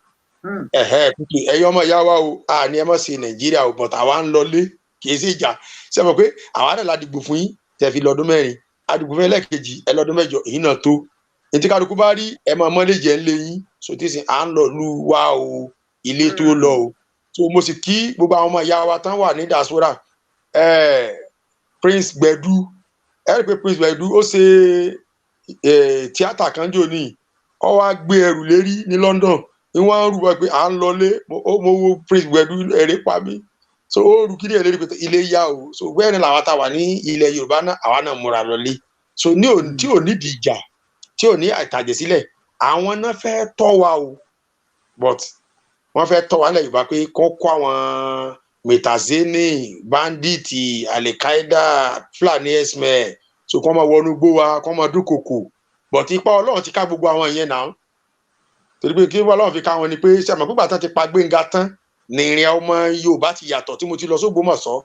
Ẹ̀hẹ́ kúkú, ẹ̀yin ọmọ ìyá wa o, àní ẹ mọ̀ sí Nàìjíríà o, but àwa ń lọlé, kì í sí ìjà. Ṣe mọ̀ pé àwa náà la dìbò fún yín tẹ̀ fi lọ́dún 4, adìbò fún ẹlẹ́ẹ̀kejì, ẹ lọ́dún 8, èyí náà tó ètí kálukú bá rí ẹ máa mọ́lé jẹ́ ńlé yín. So tí sìn à ń lọ lù wá o, ilé tó lọ o. So mo sì kí gbogbo àwọn ọmọ ìyá wa tán wà ní diaspora. Prince Gbedu, ẹ rí i pé Prince Gbedu ó ṣe tíátà kan jò ní, ó wá gbé ẹrù lérí ní London ní wọ́n á rú wa pé à ń lọlé. Mo wo Prince Gbedu, ẹ̀rẹ́ pa mí. So ó rú kí ní ẹ̀rẹ́ pé ilé yá o. So bẹ́ẹ̀ ni làwọn tá a wà ní ilẹ̀ Yorùbá náà, àwa náà múra lọlé. So ní ò tí ò nídìí ìjà, tí ò ní àìtàjẹ̀ sílẹ̀, àwọn náà fẹ́ tọ́ wa o, but Wọ́n fẹ́ tọ́ wa nílẹ̀ Yorùbá pé kó kó àwọn mẹtazeni, bandit, Alikaida, Fulani herdsmen, so kó máa wọnú gbó wa, kó máa dúnkokò. But ipa Ọlọ́run ti ká gbogbo àwọn yẹn náà, torí pé kí Ọlọ́run fi ká wọn ni pé sẹ́mi pípa tán ti pa Gbénga tán ní ìrìn ọmọ Yorùbá ti yàtọ̀. Tí mo ti lọ sÓgbómọ̀ṣọ́,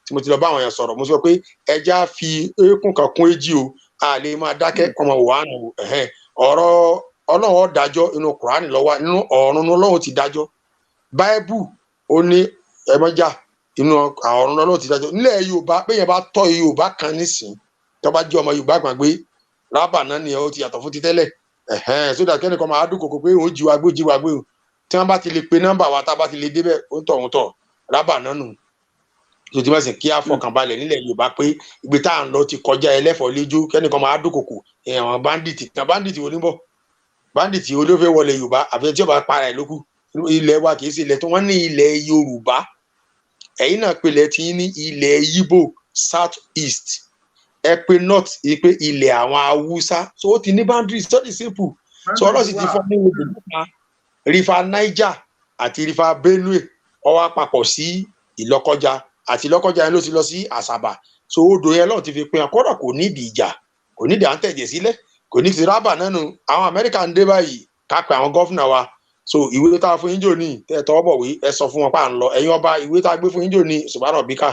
tí mo ti lọ bá àwọn èèyàn sọ̀rọ̀, mo sọ pé ẹja fi eékún kan kún èjì o, a lè máa dákẹ́ ọmọ wàánu. Ọ̀rọ̀ Ọlọ́run ó dájọ́, inú Kùránì ló wà, nínú ọ̀run Ọlọ́run ti dájọ́. Báíbù ó ní ẹmọ́jà, inú ọ̀run Ọlọ́run ti dájọ́. Nílẹ̀ Yorùbá, bẹ́ẹ̀ bá tọ́ Yorùbá kan nísìn, tó bá jẹ́ ọmọ Yorùbá gbàgbé rábà náà ni ó ti yàtọ̀ fún ti tẹ́lẹ̀, sódà kẹ́nìkan máa dúnkokò pé òun jí wa gbé, jí wa gbé o. Tí wọ́n bá ti lè pe nọ́mbà wa, tá a bá ti lè débẹ̀, ó ń tọ̀ ń tọ̀ rábà náà nù. Tó ti bá sìn kí á fọkànbalẹ̀ nílẹ̀ Yorùbá pé ibi tá à ń lọ ti kọjá ẹlẹ́fọ̀ọ́ léjó kẹ́nìkan máa dúnkokò àwọn bandit kan. Bandit wo ní bọ̀? Bandit wo ló fẹ́ wọlé Yorùbá? Àfi tí ó bá para ẹ̀ lókù. Ilẹ̀ wa kì í ṣe ilẹ̀ tí wọ́n ní, ilẹ̀ Yorùbá. Ẹ̀yin náà pelẹ̀ tí ní ilẹ̀ Yíbò, South East, ẹ pé North yìí pé ilẹ̀ àwọn Haúsá. So ó ti ní boundaries, so it's simple. So ọlọ́sì ti fọ́ ní odò nípa River Niger àti River Benue, ó wá papọ̀ sí Ìlọ́kọjà, àti Ìlọ́kọjà yẹn ló ti lọ sí Àsàbà. So odò yẹn lọ́ọ̀ ti fi pín akọ́dọ̀, kò nídìí ìjà, kò nídìí à ń tẹ̀jẹ̀ sílẹ̀, kò ní ti rábà nánu. Àwọn Amẹ́ríkà ń dé báyìí, ká pe àwọn governor wa. So ìwé tá a fún yín jò ní tẹ́ ẹ tọwọ́ bọ̀wé, ẹ sọ fún wọn pa à ń lọ. Ẹ̀yin ọba, ìwé tá a gbé fún yín jò ní ṣùgbọ́n bíkà.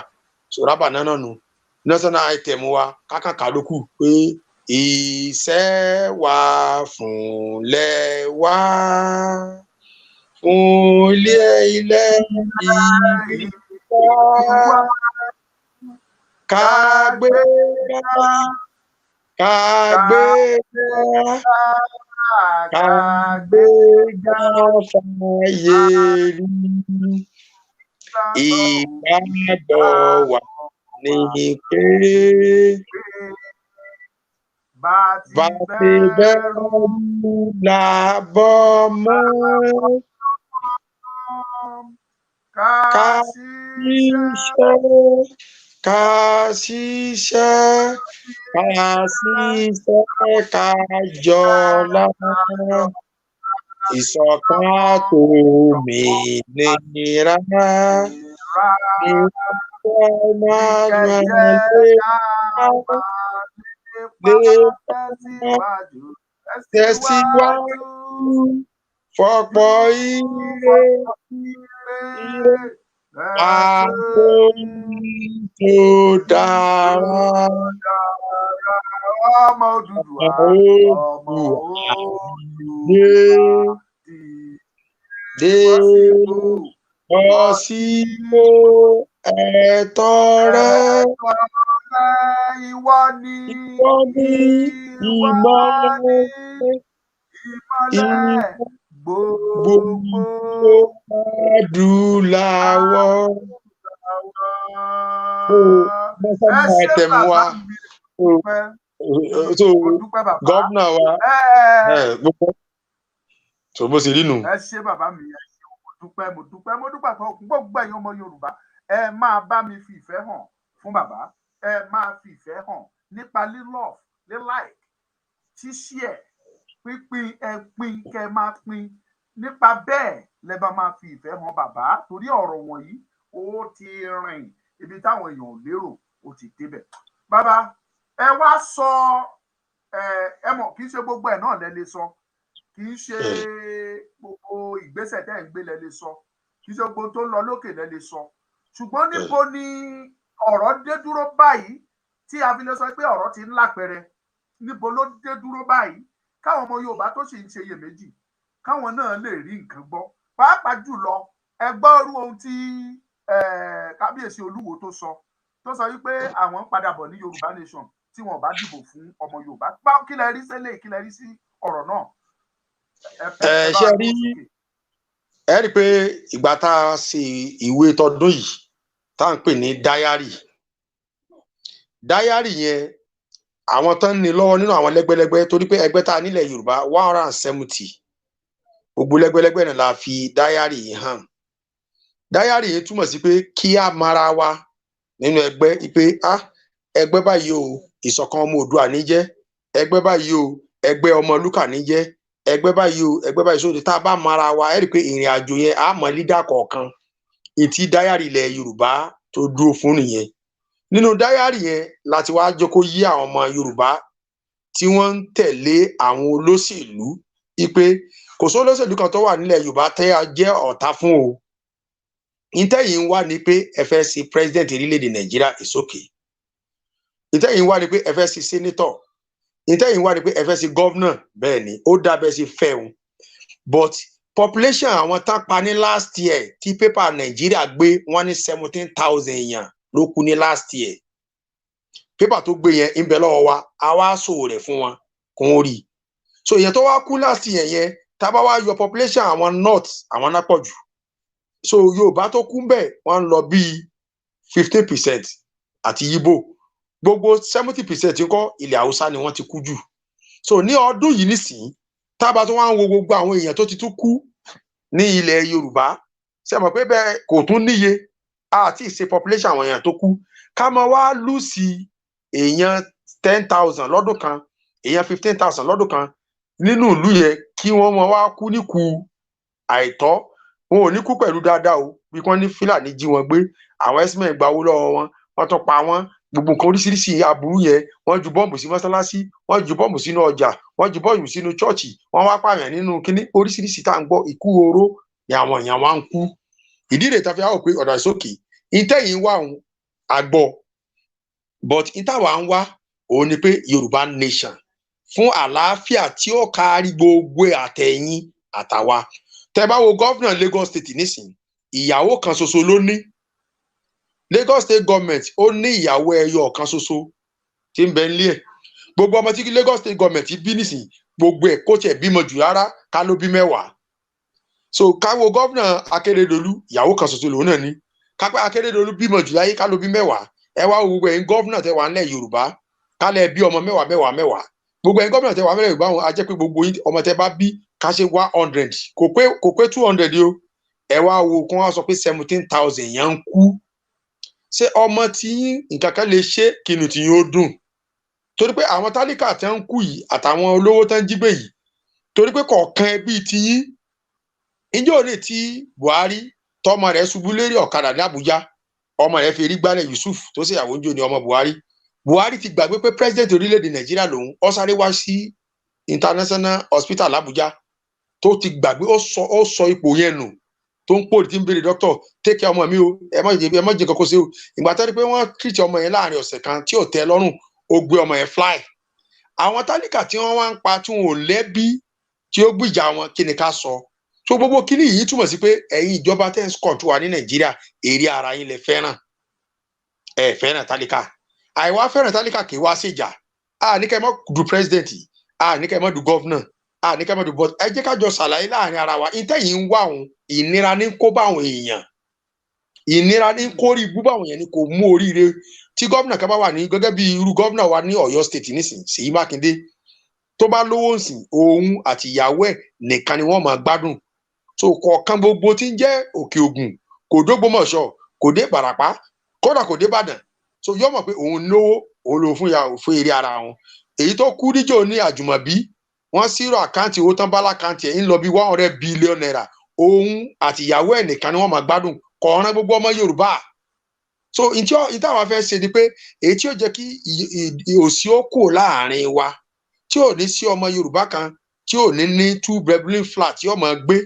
So rábà náà nù national item wa kákàkà ló kù pé iṣẹ́ wa fúnlẹ̀ wa, fún ilé ilẹ̀ ìbí wa, ká gbé ká gbé ká gbé ga fàyè rí. Ìgbàgbọ́ wa ní pé bá ti bá ti bẹ́rù bẹ́rù là bọ́mọ ká ká ṣiṣẹ́ ṣiṣẹ́, ká ṣiṣẹ́, ká ṣiṣẹ́, ká jọlá, ìṣọ̀kan àtòmìnira ra ní ọjọ́ máa kẹjẹ lé ká máa lépa lé tẹ̀síwájú tẹ̀síwájú tẹ̀síwájú fọ̀pọ̀ ire ire ire àtòhun tó dára. Ọmọ Odùduwà, ọmọ Dé Odùduwà, dé bọ́ sípò bọ́ sípò ẹ̀tọ́ rẹ. Ẹ̀tọ́ rẹ, ìwọ ni ìwọ ní ìwọ ìmọ́lẹ̀ ni ìmọ́lẹ̀ gbogbo gbogbo adúláwọ̀. So ẹ national ṣé item bàbá wa mi, so dúpẹ́ so mo dúpẹ́ bàbá. Governor wa ẹ gbogbo so bó ṣe rí nù. Ẹ ṣé bàbá mi, ẹ ṣé, mo dúpẹ́, mo dúpẹ́, mo dúpẹ́ fún gbogbo ẹ̀yin ọmọ Yorùbá. Ẹ máa bá mi fi ìfẹ́ hàn fún bàbá, ẹ máa fi ìfẹ́ hàn nípa lílove, lílike, ṣíṣíẹ̀, pínpín. Ẹ pín, kẹ máa pín. Nípa bẹ́ẹ̀ lẹ bá máa fi ìfẹ́ hàn bàbá, torí ọ̀rọ̀ wọ̀nyí ó ti rìn ibi táwọn èèyàn ò lérò, ó ti débẹ̀. Bàbá, ẹ wá sọ, ẹ mọ̀, kì í ṣe gbogbo ẹ̀ náà lẹ lè sọ, kì í ṣe gbogbo ìgbésẹ̀ tẹ́ ẹ̀ ń gbé lẹ lè sọ, kì í ṣe gbogbo tó ń lọ lókè lẹ lè sọ. Ṣùgbọ́n níbo ni ọ̀rọ̀ dé dúró báyìí tí a fi lè sọ pé ọ̀rọ̀ ti ń lápẹẹrẹ? Níbo ló dé dúró báyìí, káwọn ọmọ Yorùbá tó sì ń ṣe iyèméjì, káwọn náà lè rí nǹkan gbọ́? Pàápàá jùlọ, ẹ gbọ́ irú ohun tí kábíyèsí Olúwo tó sọ, tó sọ wípé àwọn ń padà bọ̀ ní Yorùbá Nation tí wọn ò bá dìbò fún ọmọ Yorùbá. Kí lẹ rí sílẹ̀? Kí lẹ rí sí ọ̀rọ̀ náà? Ẹ ẹ ẹ bá ṣe wa rí gbóhùn sókè. Ẹ rí i pé ìgbà tá a ṣe ìwé tọdún yìí tá à ń pè ní diary, diary yẹn, àwọn tó ń ní lọ́wọ́ nínú àwọn lẹ́gbẹ́lẹ́gbẹ́, torí pé ẹgbẹ́ tá a nílẹ̀ Yorùbá 170, gbogbo lẹ́gbẹ́lẹ́gbẹ́ náà la fi diary yìí hàn. Diary yìí túmọ̀ sí pé kí a mara wa nínú ẹgbẹ́ pé ah, ẹgbẹ́ báyìí o, Ìṣọ̀kan Ọmọ Oòduà ní jẹ́ ẹgbẹ́ báyìí o, ẹgbẹ́ Ọmọlúkà ní jẹ́. Ẹgbẹ́ báyìí o, ẹgbẹ́ báyìí sóde. Tá a bá mara wa, ẹ rí i pé ìrìn àjò yẹn, á mọ leader kọ̀ọ̀kan. Ìtì diary ilẹ̀ Yorùbá tó dúró fún nìyẹn. Nínú diary yẹn láti wá jókòó yí àwọn ọmọ Yorùbá tí wọ́n ń tẹ̀lé àwọn olóṣèlú ipe kò sí olóṣèlú kan tó wà nílẹ̀ Yorùbá tẹ́ a jẹ́ ọ̀tá fún o. Ìtẹ̀yìn ń wá ni pé ẹ fẹ́ ṣe president orílẹ̀-èdè Nàìjíríà, it's okay. Ìtẹ̀yìn ń wá ni pé ẹ fẹ́ ṣe senator. Ìtẹ̀yìn ń wá ni pé ẹ fẹ́ ṣe governor. Bẹ́ẹ̀ ni, ó dábẹ́ sí fẹ́ o, but population àwọn tán pa ní last year tí paper Nàìjíríà gbé, wọ́n ní 17,000 èèyàn ló kú ní last year. Paper tó gbé yẹn ń bẹ lọ́wọ́ wa, a wá sòwò rẹ̀ fún wọn kò ń rí. So èèyàn tó wá kú last year yẹn, tá a bá wá yọ population àwọn north, àwọn náà pọ̀ jù. So Yorùbá tó kú bẹ́ẹ̀, wọ́n ń lọ bíi 15% àti Yíbò. Gbogbo 70% ńkọ́? Ilẹ̀ Haúsá ni wọ́n ti kú jù. So ní ọdún yìí nísìnyí, tá a bá tún wá ń wo gbogbo àwọn èèyàn tó ti tún kú ní ilẹ̀ Yorùbá, ṣe mọ̀ pé bẹ́ẹ̀ kò tún níye àti ìṣe population àwọn èèyàn tó kú. Ká máa wá lose èèyàn 10,000 lọ́dún kan, èèyàn 15,000 lọ́dún kan nínú ìlú yẹn, kí wọ́n máa wá kú níkú àìtọ́. Wọn ò ní kú pẹ̀lú dáadáa o. Bí wọ́n ní Fúlàní jí wọn gbé, àwọn herdsmen gba owó lọ́wọ́ wọn, wọ́n tún pa wọ́n, gbogbo nǹkan oríṣiríṣi aburú yẹn. Wọ́n ju bọ́ǹbù sí mọ́sálásí, wọ́n ju bọ́ǹbù sínú ọjà, wọ́n ju bọ́ǹbù sínú chọ́ọ̀chì, wọ́n wá pààyàn nínú kínní oríṣiríṣi tá à ń gbọ́. Ikú oró ni àwọn èèyàn wa ń kú. Ìdí rẹ̀ tá a fi wá pé ọ̀dà ìsókè ìtẹ̀yìn wà òun àgbọ̀, but ìtàwá ń wá òun ni pé Yorùbá nation fún àlàáfíà tí ó kárí gbogbo àtẹ̀yìn àtàwa. Tẹ́ bá wo governor Lagos State nísìnyí, ìyàwó kan ṣoṣo ló ní. Lagos State government, ó ní ìyàwó ẹyọ kan ṣoṣo tí ń bẹ nílé ẹ̀. Gbogbo ọmọ tí Lagos State government bí nísìnyí, gbogbo ẹ̀ kó tiẹ̀ bímọ jù rárá, ká ló bí 10. So káwo governor Akérédolú, ìyàwó kan ṣoṣo lòun náà ní. Kápẹ́ Akérédolú bímọ jù láyé, ká ló bí 10. Ẹ wá wo gbogbo ẹ̀yin governor tẹ́ wà nílẹ̀ Yorùbá, kálẹ̀ bí ọmọ mẹ́wàá, mẹ́wàá, mẹ́wàá. Gbogbo ẹ̀yin governor tẹ́ wà nílẹ̀ Yorùbá wọn, a jẹ́ pé gbogbo yín, ọmọ tẹ́ bá bí, ká ṣe 100, kò pé, kò pé 200 o. Ẹ wá wo kí wọ́n sọ pé 17,000 yẹn ń kú. Ṣé ọmọ tí nǹkan kan lè ṣe kínú tí yóò dùn? Torí pé àwọn tálíkà tẹ́ ń kú yìí àtàwọn olówó tẹ́ ń jí gbé yìí, torí pé kọ̀ọ̀kan ẹbí tiyín. Ìjọ òní tí Buhari tọmọ rẹ̀ ṣubú lérí ọ̀kadà ní Àbújá, ọmọ rẹ̀ fi erí gbálẹ̀, Yusuf tó ṣèyàwó ń jò ní ọmọ Buhari. Buhari ti gbàgbé pé president orílẹ̀-èdè Nàìjíríà lòun. Ó sáré wá sí international hospital l'Àbújá, tó ti gbàgbé, ó sọ ipò yẹn nù, tó ń pòrì, tí ń béèrè, "Doctor, take care ọmọ mi o, ẹ má jẹ kankan sí o." Ìgbà tó rí pé wọ́n treat ọmọ yẹn láàrin ọ̀sẹ̀ kan tí ò tẹ́ lọ́rùn, ó gbé ọmọ yẹn fly. Àwọn tálíkà tí wọ́n wá ń pa, tí wọn ò lẹ́bí tí ó gbìjà wọn, kí ni ká sọ? So gbogbo kíní yìí túmọ̀ sí pé ẹ̀yin ìjọba tẹ́ ń control wa ní Nàìjíríà, èrè ara yín lẹ fẹ́ràn, ẹ fẹ́ràn tálíkà. Àìwá fẹ́ràn tálíkà kì í wá síjà. A ní kẹ́ ẹ mọ́ du president, a ní kẹ́ ẹ mọ́ du governor, a ní kẹ́ ẹ mọ́ du, but ẹ jẹ́ ká jọ ṣàlàyé láàrin ara wa. Ìtẹ̀yìn ń wá òun, ìnira ní kó bá àwọn èèyàn, ìnira ní kó rí ibú báwọn èèyàn ní kò mú oríire. Tí gómìnà kan bá wà ní gẹ́gẹ́ bí irú gómìnà wa ní Ọ̀yọ́ State nísìn, Ṣèyí Mákindé, tó bá lówó nsìn, òun àti ìyàwó ẹ̀ nìkan ni wọ́n máa gbádùn. So kọ̀ọ̀kan gbogbo tí ń jẹ́ Òkè Ògùn, kò dógbómọ̀ṣọ́, kò dé Ìbàràpá, kódà kò dé Ìbàdàn. So yọ mọ̀ pé òun lówó, òun lówó fún ìyàwó, fún eré ara wọn. Èyí tó kú níjò ní Àjùmọ̀bí, wọ́n ṣírò account, owó tán bá l'account ẹ̀ ń lọ bí ₦100 billion. Òun àti ìyàwó ẹ̀ nìkan ni wọ́n máa gbádùn, kọ̀ọ̀ràn gbogbo ọmọ Yorùbá. So ntí ìtàwọn fẹ́ ṣe ni pé èyí tí ó jẹ́ kí òsì ó kù láàrin wa, tí ò ní sí ọmọ Yorùbá kan tí ò ní ní two bedroom flat tí ó máa gbé.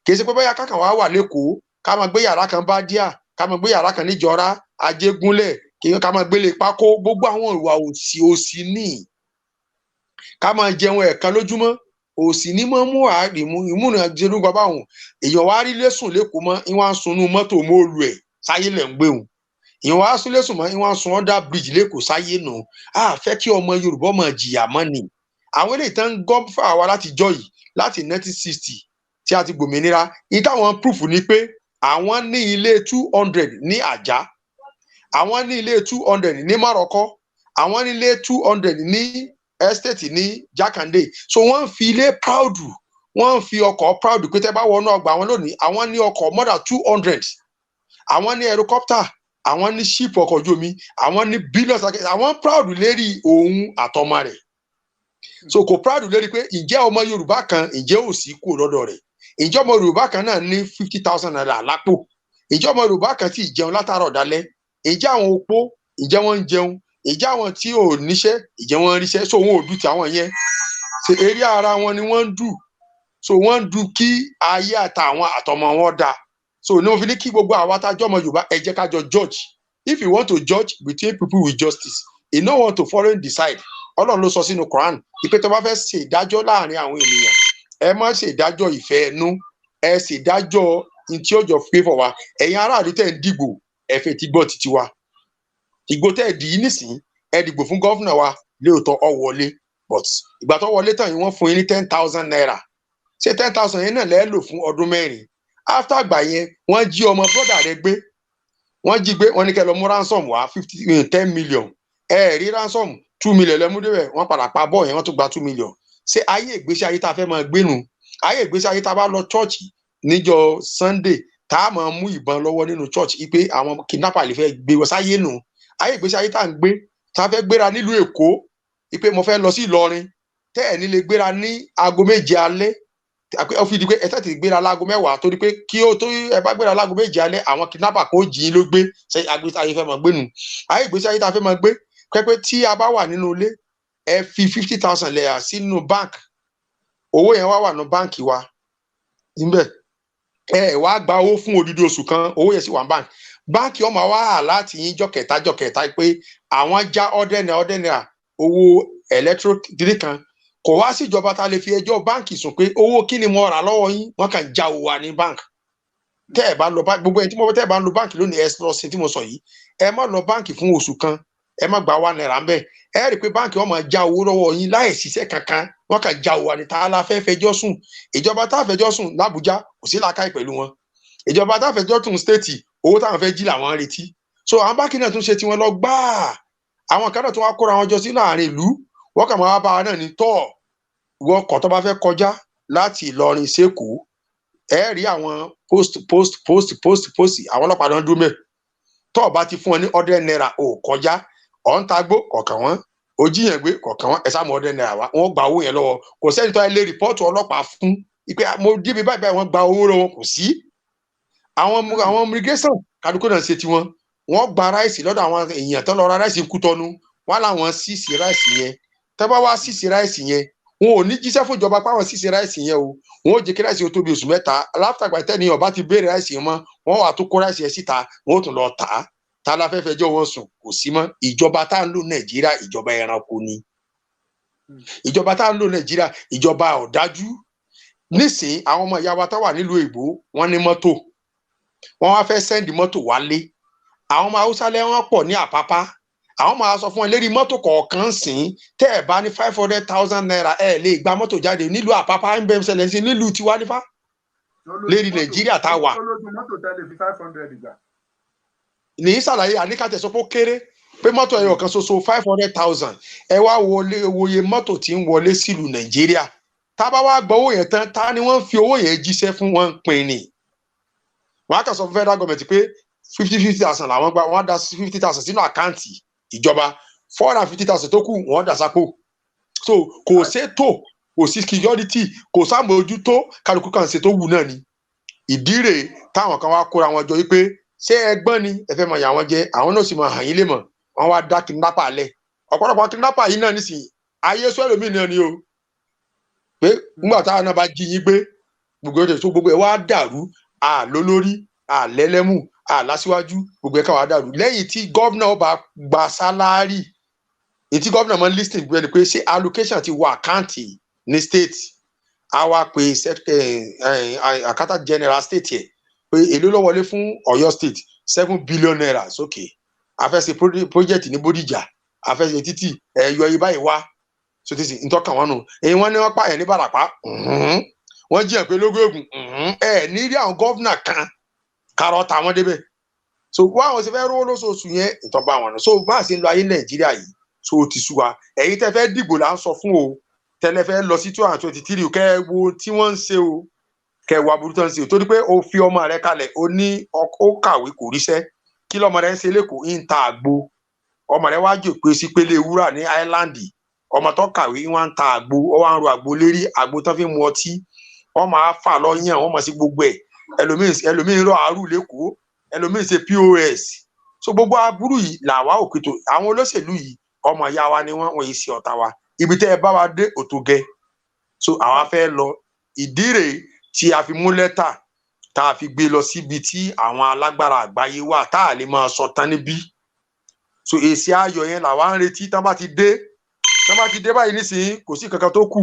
Kì í ṣe pé bóyá kákan wá wà lẹ́kọ̀ọ́, ká máa gbé yàrá kan bá díà, ká máa gbé yàrá kan níjọra Ajégúnlẹ̀, kí ká máa gbélé pákó. Gbogbo àwọn ìwà òsì, òsì ní ká máa jẹun ẹ̀ẹ̀kan lójúmọ́, òsì ní mọ́ mú ìmúna jẹrúgbà báwọn èèyàn wá rí lẹ́sùn lẹ́kọ̀ọ́ mọ́, ìwọ̀n sunú mọ́tò móòlù ẹ̀ sáyé lẹ̀ ń gbé wọn. Èèyàn wá sún lẹ́sùn mọ́, ìwọ̀n sun under bridge lẹ́kọ̀ọ́ sáyé nù. Á fẹ́ kí ọmọ Yorùbá máa jìyà mọ́ ni. Àwọn eléyìí tán ń gọ́ fún àwa láti jọ yìí, láti 1960 tí a ti gbòmìnira ní, táwọn proof ni pé àwọn ní ilé 200 ní Àjà, àwọn ní ilé 200 ní Márọ̀kọ́, àwọn ní ilé 200 ní estate ní Jákàndé. So wọ́n ń fi ilé proud, wọ́n ń fi ọkọ̀ proud pé tẹ́ bá wọnú ọgbà àwọn lónìí, àwọn ní ọkọ̀ more than 200, àwọn ní helicopter, àwọn ní ship, ọkọ̀ ojú omi, àwọn ní billions. Àwọn proud lérí òun àtọmọ rẹ̀. So kò proud lórí pé ǹjẹ́ ọmọ Yorùbá kan, ǹjẹ́ ò sí kú lọ́dọ̀ rẹ̀? Ǹjẹ́ ọmọ Yorùbá kan náà ní ₦50,000 lápò? Ǹjẹ́ ọmọ Yorùbá kan tí ì jẹun látàárọ̀ dalẹ́? Ǹjẹ́ àwọn opó, ǹjẹ́ wọ́n ń jẹun? Ǹjẹ́ àwọn tí ò níṣẹ́, ǹjẹ́ wọ́n ń ríṣẹ́? So wọn ò dù tí àwọn yẹn ṣe eré ara wọn ni wọ́n ń dù. So wọ́n ń dù kí ayé àtàwọn àtọmọ wọn dáa. So ní mo fi ní kí gbogbo àwa tá a jọ ọmọ Yorùbá, ẹ jẹ́ ká jọ judge. If you want to judge between people with justice, you no want to foreign decide. Ọlọ́run ló sọ sínú Quran ìpè tó bá fẹ́ ṣe ìdájọ́ láàrin àwọn ènìyàn, ẹ má ṣe ìdájọ́ ìfẹ́ ẹnu, ẹ ṣe ìdájọ́ ní tí ó jọ favour wa. Ẹ̀yin aráàlú tẹ̀ ń dìbò, ẹ fẹ́ ti gbọ́ títí wa. Ìgbò tẹ́ ẹ dì í nísìn, ẹ dìbò fún governor wa léòótọ́, ọ wọlé, but ìgbà tó wọlé tán yìí, wọ́n fún yín ní ₦10,000. Ṣé 10,000 yẹn náà lẹ́ẹ̀ lò fún ọdún 4? After àgbà yẹn, wọ́n jí ọmọ brother rẹ gbé, wọ́n jí gbé, wọ́n ní kẹ́ lọ mú ransom wá, 50, 10 million. Ẹ rí ransom, 2 million lẹ́mú débẹ̀. Wọ́n padà pa bọ́ọ̀ yẹn, wọ́n tún gba 2 million. Ṣé ayé ìgbésí ayé tá a fẹ́ máa gbénu, ayé ìgbésí ayé tá a bá lọ church níjọ́ Sunday, tá a máa mú ìbọn lọ́wọ́ nínú church pé àwọn kidnapper lè fẹ́ gbé wọ́n sáyé nù? Ayé ìgbésí ayé tá à ń gbé, tá a fẹ́ gbéra nílùú Èkó pé mo fẹ́ lọ sí Ìlọrin, tẹ́ ẹ̀ ní lè gbéra ní aago 7 alẹ́, ó fi di pé ẹ tètè gbéra láago 10, torí pé kí ó tó ẹ bá gbéra láago 7 alẹ́, àwọn kidnapper kò jí yín ló gbé. Ṣe agbésí ayé fẹ́ máa gbé nù? Ayé ìgbésí ayé tá a fẹ́ máa gbé pẹ́pẹ́, tí a bá wà nínú ilé, ẹ fi 50,000 lẹ́yà sínú bank, owó yẹn wá wà ní báǹkì wa níbẹ̀, ẹ wá gba owó fún odidi oṣù kan, owó yẹn sì wà ní báǹkì. Báǹkì ọmọ wa láti yín jọkẹta jọkẹta pé àwọn já ọdẹ naira, 100 naira, owó electric kan. Kò wá síjọba tá a lè fi ẹjọ́ báǹkì sùn pé owó kí ni mo rà lọ́wọ́ yín? Wọ́n kàn já owó wa ní báǹkì. Tẹ́ ẹ̀ bá lọ bá gbogbo ẹni tí mo tẹ́ ẹ̀ bá ń lo báǹkì lónìí, ẹ lọ sí tí mo sọ yìí. Ẹ má lọ báǹkì fún oṣù kan, ẹ má gba ₦1 ńbẹ̀. Ẹ rí i pé báǹkì wọn máa já owó lọ́wọ́ yín láì ṣiṣẹ́ kankan, wọ́n kàn já owó wa ní. Tá a la fẹ́ fẹjọ́ sùn? Ìjọba tá a fẹjọ́ sùn l'Àbújá, kò sí làákàyè pẹ̀lú wọn. Ìjọba tá a fẹjọ́ sùn state, owó táwọn fẹ́ jí làwọn ń retí. So àwọn báńkì náà tún ṣe tiwọn lọ gbáà. Àwọn kan náà tún wá kóra wọn jọ sínú àárín ìlú, wọ́n kàn máa bá wa náà ní tọ́ wọ́n kọ̀ tó bá fẹ́ kọjá láti Ìlọrin sÉkòó, ẹ rí àwọn post, post, post, post, post, àwọn ọlọ́pàá náà dúró mẹ́. Tó o bá ti fún wọn ní ₦100, ò kọjá. Ọ̀ ń tagbó kọ̀ọ̀kan wọn, ó jíyàn gbé kọ̀ọ̀kan wọn. Ẹ sá mú ₦100 wá, wọ́n gba owó yẹn lọ́wọ́. Kò sẹ́ni tó ẹ lè report ọlọ́pàá fún ìpè mo débi báyìí báyìí, wọ́n gba owó lọ́wọ́. Kò sí. Àwọn immigration kálukú náà ṣe tiwọn. Wọ́n gba rice lọ́dọ̀ àwọn èèyàn tó lọ ra rice Kútọ́nù, wọ́n làwọn seize rice yẹn. Tẹ́ bá wá seize rice yẹn, wọn ò ní jíṣẹ́ fún ìjọba páwọn seize rice yẹn o. Wọn ò jẹ́ kí rice yẹn tó bí oṣù 3 látàgbà tẹ́ni ọba ti béèrè rice yẹn mọ́, wọ́n wà tó kó rice yẹn síta, wọ́n ó tún lọ tà á. Ta la fẹ́ fẹjọ́ wọn sùn? Kò sí mọ́. Ìjọba tá à ń lò Nàìjíríà, ìjọba ẹranko ni ìjọba tá à ń lò Nàìjíríà, ìjọba ọ̀dájú. Nísìnyí, àwọn ọmọ ìyá wa tó wà nílùú èbó, wọ́n ní mọ́tò, wọ́n wá fẹ́ send mọ́tò wálé. Àwọn ọmọ Haúsá lẹ́wọ̀n pọ̀ ní Àpápá. Àwọn máa sọ fún ẹ lérí mọ́tò kọ̀ọ̀kan sìn, tẹ́ ẹ̀ bá ní ₦500,000, ẹ̀ lè gba mọ́tò jáde nílùú Àpápá. Ń bẹ́ẹ̀ ṣẹlẹ̀ sí nílùú tiwa nífà lérí Nàìjíríà tá a wà. Olójú mọ́tò tẹ́lẹ̀ fi 500 gbà. Ní sàlàyé àníkàtẹ̀ sọ pé ó kéré pé mọ́tò ẹyọ kan ṣoṣo, 500,000. Ẹ wá wọlé wòye mọ́tò tí ń wọlé sílùú Nàìjíríà. Tá a bá wá gbọ́ owó yẹn tán, ta ni wọ́n ń fi owó yẹn jíṣẹ́ fún? Wọn ń pín ni. Wọ́n á kàn sọ fún federal government pé fifty fifty thousand làwọn gba, wọ́n á dá 50,000 sínú account ìjọba, 450,000 tó kù, wọ́n dà sápò. So kò sétò, kò sí security, kò sámójútó, kálukú kan ṣe tó wù náà ni. Ìdí rèé táwọn kan wá kóra wọn jọ wípé ṣé ẹgbọ́n ni ẹ fẹ́ máa yà wọ́n jẹ, àwọn náà sì máa hàn yín lè mọ̀. Wọ́n wá dá kidnapper lẹ̀. Ọ̀pọ̀lọpọ̀ kidnapper yìí náà nísìnyí, ayé sọ ẹlòmíì náà ni o, pé nígbà táwọn náà bá jí yín gbé, gbogbo ẹ̀ tó gbogbo ẹ̀ wá dàrú. Àlólórí, àlẹ́lẹ́mù, àlásíwájú, gbogbo ẹ̀ ká wá dàrú. Lẹ́yìn tí governor bá gba salary, èyí tí governor máa ń listen gbé ni pé ṣé allocation ti wọ account ní state. A wá pe accountant general state yẹ pé èló ló wọlé fún Ọ̀yọ́ State? ₦7 billion sókè. A fẹ́ ṣe project ní Bódìjà, a fẹ́ ṣe títì, ẹ̀yọ yìí báyìí wá sotisi ntọ́ka wọn nù. Èyí wọ́n ní wọ́n pààyàn ní Bàràpá, wọ́n jiyàn pé lógún ègùn ẹ̀ ní rí àwọn governor kan kárọ̀ ta wọ́n débẹ̀. So wọ́n àwọn ṣe fẹ́ rówó lóṣooṣù yẹn ìtọ́ba wọn nù. So bá a ṣe ń lọ ayé Nàìjíríà yìí, so ó ti sú wa. Ẹ̀yin tẹ́ fẹ́ dìbò là ń sọ fún o, tẹ́lẹ̀ fẹ́ lọ sí 223, kẹ́ ẹ wo tí wọ́n ń ṣe o, kẹ́ ẹ wo aburú tó ń ṣe o, torí pé o fi ọmọ rẹ kalẹ̀, o ní ó kàwé, kò ríṣẹ́. Kí lọ́mọ rẹ ń ṣe lẹ́kọ̀ọ́? Ń ta àgbo. Ọmọ rẹ wá jòpé sí pélé wúrà ní Island. Ọmọ tó kàwé, wọn ń ta àgbo, ó wá ń ro àgbo lérí, àgbo tó fi ń mu ọtí, wọ́n máa fà lọ́yàn, wọ́n máa sí gbogbo ẹ̀. Ẹlòmíín, ẹlòmíín rọ àárù lẹ́kọ̀ọ́, ẹlòmíín ṣe POS. So gbogbo aburú yìí làwa òkìtò. Àwọn olóṣèlú yìí, ọmọ ìyá wa ni wọ́n, wọ́n yìí ṣe ọ̀tá wa. Ibi tẹ́ ẹ bá wa dé òtò gẹ. So àwa fẹ́ lọ. Ìdí rèé tí a fi mú lẹ́tà tá a fi gbé lọ síbi tí àwọn alágbára àgbáyé wà, tá a lè máa sọ tán níbí. So èsì ayọ̀ yẹn làwa ń retí. Tán bá ti dé báyìí nísìnyí, kò sí kankan tó kù,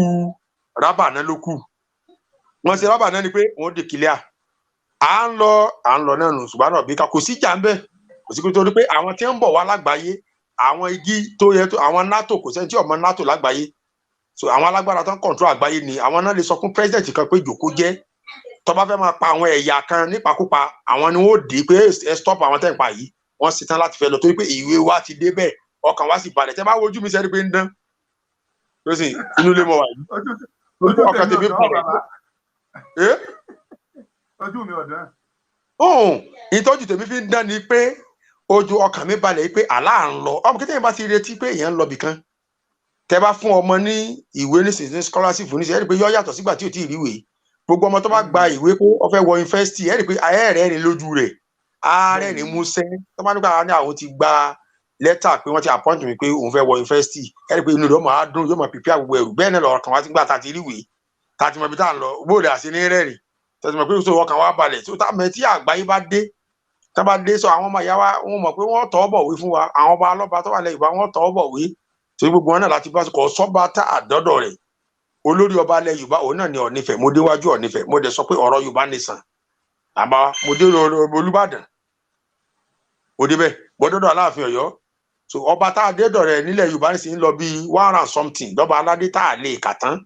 rábà náà ló kù. Wọ́n ṣe rábà náà ni pé wọ́n dè kílíà. À ń lọ, à ń lọ náà nù. Ṣùgbọ́n náà bí ká kò sí ìjà ń bẹ̀, kò sí, kó torí pé àwọn tí ń bọ̀ wá lágbàáyé, àwọn igi tó yẹ tó àwọn NATO, kò sẹ́ni tí ò mọ NATO lágbàáyé. So àwọn alágbára tó ń control àgbáyé ni àwọn náà lè sọ fún president kan pé jòkó jẹ́, tó bá fẹ́ máa pa àwọn ẹ̀yà kan nípakúpa, àwọn ni wọ́n dé pé ẹ stop àwọn tẹ̀ ń pa yìí. Wọ́n ṣetán láti fẹ́ lọ torí pé ìwé wa ti dé bẹ́ẹ̀, ọkàn wa sì balẹ̀. Tẹ́ bá wojú mi, sẹ́ni pé ń dán tó sì inú ilé mọ̀ wá yìí. Ojú ọkàn tèmi tèmi ọ̀dán balẹ̀. Bàbá, Ẹ́ ojú mi ọ̀dán. Ohun ìtọ́jú tèmi fi ń dán ni pé ojú ọkàn mi balẹ̀ pé àlá ń lọ. Ọmọ kékeré bá ti retí pé èèyàn ń lọ bìkan, tẹ bá fún ọmọ ní ìwé nísinsìnyí, scholarship nísinsìnyí, ẹ rí i pé yọ yàtọ̀ sígbà tí ò tí ì ríwèé. Gbogbo ọmọ tó bá gba ìwé pé ó fẹ́ wọ yunifásitì, ẹ rí i pé ayé rẹ̀ lójú rẹ̀, ààrẹ ní músẹ́. Tó bá nígbà ní àwọn ti gba lẹ́tà pé wọ́n ti appoint mi pé òun fẹ́ wọ yunifásitì, ẹ rí i pé inú rẹ̀ ó máa dùn, yóò máa prepare gbogbo ẹrù. Bẹ́ẹ̀ náà lọ̀rọ̀ kan wá sí gbà tá a ti ríwèé, tá a ti mọ ibi tá à ń lọ, bóòlù àti ní rẹ́rìn tẹ̀sí mọ̀ pé so ọkàn wa balẹ̀ tó tá mẹ́ tí àgbáyé bá dé, tá bá dé. Sọ àwọn ọmọ ìyá wa, wọn mọ̀ pé wọ́n tọ́ bọ̀wé fún wa. Àwọn ọba alọ́ba tó wà lẹ́yìn Yorùbá, wọ́n tọ́ bọ̀wé torí gbogbo wọn náà láti bá kọ̀ sọ́ba tá àdọ́dọ̀ rẹ̀. Olórí ọba ilẹ̀ Yorùbá, òun náà ni Ọ̀nìfẹ̀. Mo déwájú Ọ̀nìfẹ̀, mo dẹ̀ sọ pé ọ̀rọ̀ Yorùbá nìsàn àbá. Mo dé Olúbàdàn, mo débẹ̀, mo dọ́dọ̀ Aláàfin Ọ̀yọ́. So ọba tá a dédọ̀ rẹ̀ nílẹ̀ Yorùbá ní sì ń lọ bíi one and something lọ́ba aládé tá a lè kà tán.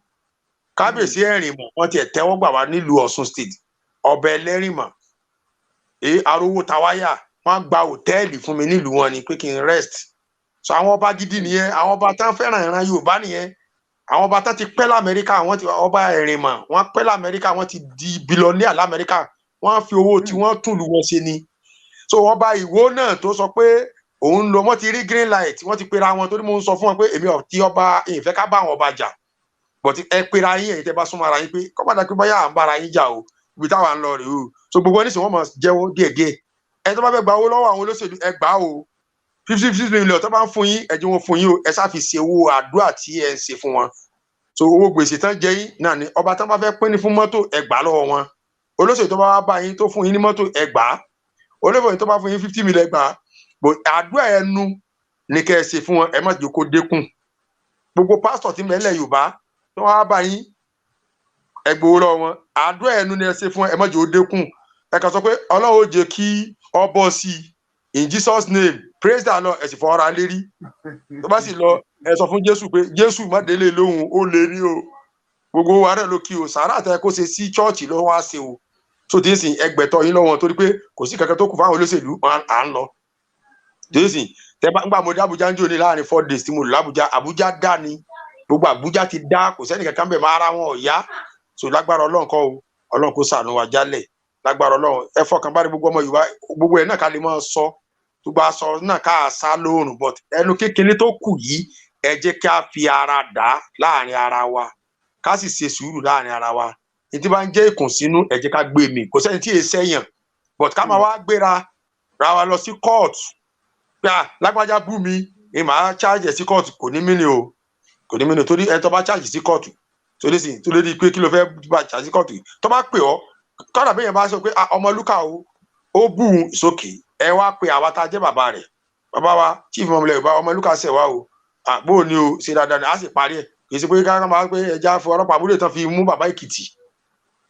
Kábíyèsí Ẹ̀rìnmọ̀, wọ́n tiẹ̀ tẹ́wọ́ gbà wá nílùú Ọ̀ṣun State. Ọba Ẹlẹ́rìnmọ̀, èyí arówó tawáyà, wọ́n gba hòtẹ́ẹ̀lì fún mi nílùú wọn ni pé kí n rest. So àwọn ọba gidi nìyẹn, àwọn ọba tán fẹ́ràn ìran Yorùbá nìyẹn, àwọn ọba tán ti pẹ́ lamẹ́ríkà. Wọ́n ti ọba Ẹ̀rìnmọ̀, wọ́n pẹ́ lamẹ́ríkà, wọ́n ti di billionaire lamẹ́ríkà, wọ́n fi owó tí wọ́n tún lù wọ́n ṣe ni. So ọba Ìwó náà tó sọ pé òun lọ, wọ́n ti rí green light, wọ́n ti pera wọn, torí mo ń sọ fún wọn pé èmi ò tí ọba ìfẹ́ ká bá àwọn ọba jà, but ẹ pera yín, ẹ̀yin tẹ́ bá súnmọ́ ara yín, pé kọ́mọ̀dà pé báyà à ń bára yín jà o, ibi táwa ń lọ rèé o. So gbogbo ẹni sì wọ́n máa jẹ́wọ́ díẹ̀díẹ̀. Ẹ tó bá fẹ́ gba owó lọ́wọ́ àwọn olóṣèlú, ẹ gbà á o. 50 50 million tó bá ń fún yín, ẹ jẹ́ wọn fún yín o. Ẹ sáà fi ṣe owó àdúrà tí ẹ ń ṣe fún wọn. So owó gbèsè tán jẹ yín náà ni. Ọba tán bá fẹ́ pín ní fún mọ́tò, ẹ gbà á lọ́wọ́ wọn. Olóṣèlú tó bá wá bá yín tó fún yín ní mọ́tò, ẹ gbà á. Olóṣèlú tó bá fún yín 50 million, ẹ gbà á. But àdúrà ẹnu ni kẹ́ ẹ ṣe fún wọn, ẹ má jẹ́ kó dínkù. Gbogbo pásítọ̀ tí mẹ́lẹ̀ Yorùbá tó wá bá yín, ẹ gbowó lọ́wọ́ wọn, àdúrà ẹnu ni ẹ ṣe fún wọn, ẹ má jẹ́ ó dínkù. Ẹ kàn sọ pé Ọlọ́run ó jẹ́ kí ọ bọ́ sí i, in Jesus' name, praise the Lord. Ẹ sì fọwọ́ra lérí. Tó bá sì lọ, ẹ sọ fún Jésù pé Jésù má délé lóhùn, ó lè rí o. Gbogbo wa rẹ ló kí o. Sàárà tẹ kó ṣe sí chọ́ọ̀chì ló wá ṣe o. Tó ti ń sìn ẹgbẹ̀tọ̀ yín lọ́wọ́, torí pé kò sí kankan tó kù fáwọn olóṣèlú, à ń lọ. Tó ti sìn tẹ bá ń gbà, mo dé Àbújá ń jò ní láàrin 4 days tí mo lò l'Àbújá. Àbújá dá ni, gbogbo Àbújá ti dá, kò sẹ́ni kankan bẹ̀ máa ara wọn ò yá. So lágbára Ọlọ́run kọ́ o, Ọlọ́run kó ṣàánú wa jálẹ̀. Lágbára Ọlọ́run, ẹ fọkàn bá rí gbogbo ọmọ Yorùbá, gbogbo ẹ̀ náà ká lè máa sọ gbogbo aṣọ náà ká sá lóòrùn, but ẹnu kékeré tó kù yìí, ẹ jẹ́ kí a fi ara dà láàrin ara wa, ká sì ṣe sùúrù láàrin ara wa. Ní tí bá ń jẹ́ ìkùnsínú, ẹ jẹ́ ká gbé mi, kò sẹ́ni tí èé sẹ́yàn, but ká máa wá gbéra ra wa lọ sí court pé à lágbájá bú mi ni màá charge ẹ̀ sí court, kò ní mí ni o, kò ní mí ni o. Torí ẹni tó bá charge sí court, torí sì tó lórí pé kí ló fẹ́ bá charge sí court, tó bá pè ọ́ kọ́dà bí èèyàn bá sọ pé, "Ah, Ọmọlúkà o, ó bù ú sókè," ẹ wá pe àwa tá a jẹ́ bàbá rẹ̀, bàbá wa chief mọ̀mọ́lẹ̀ Yorùbá, Ọmọlúkà ṣẹ̀ wá o, àbó ni o ṣe dáadáa ni, a sì parí ẹ̀. Kì í ṣe pé ká máa pé ẹja fún ọlọ́pàá àbúrò tán fi mú bàbá Èkìtì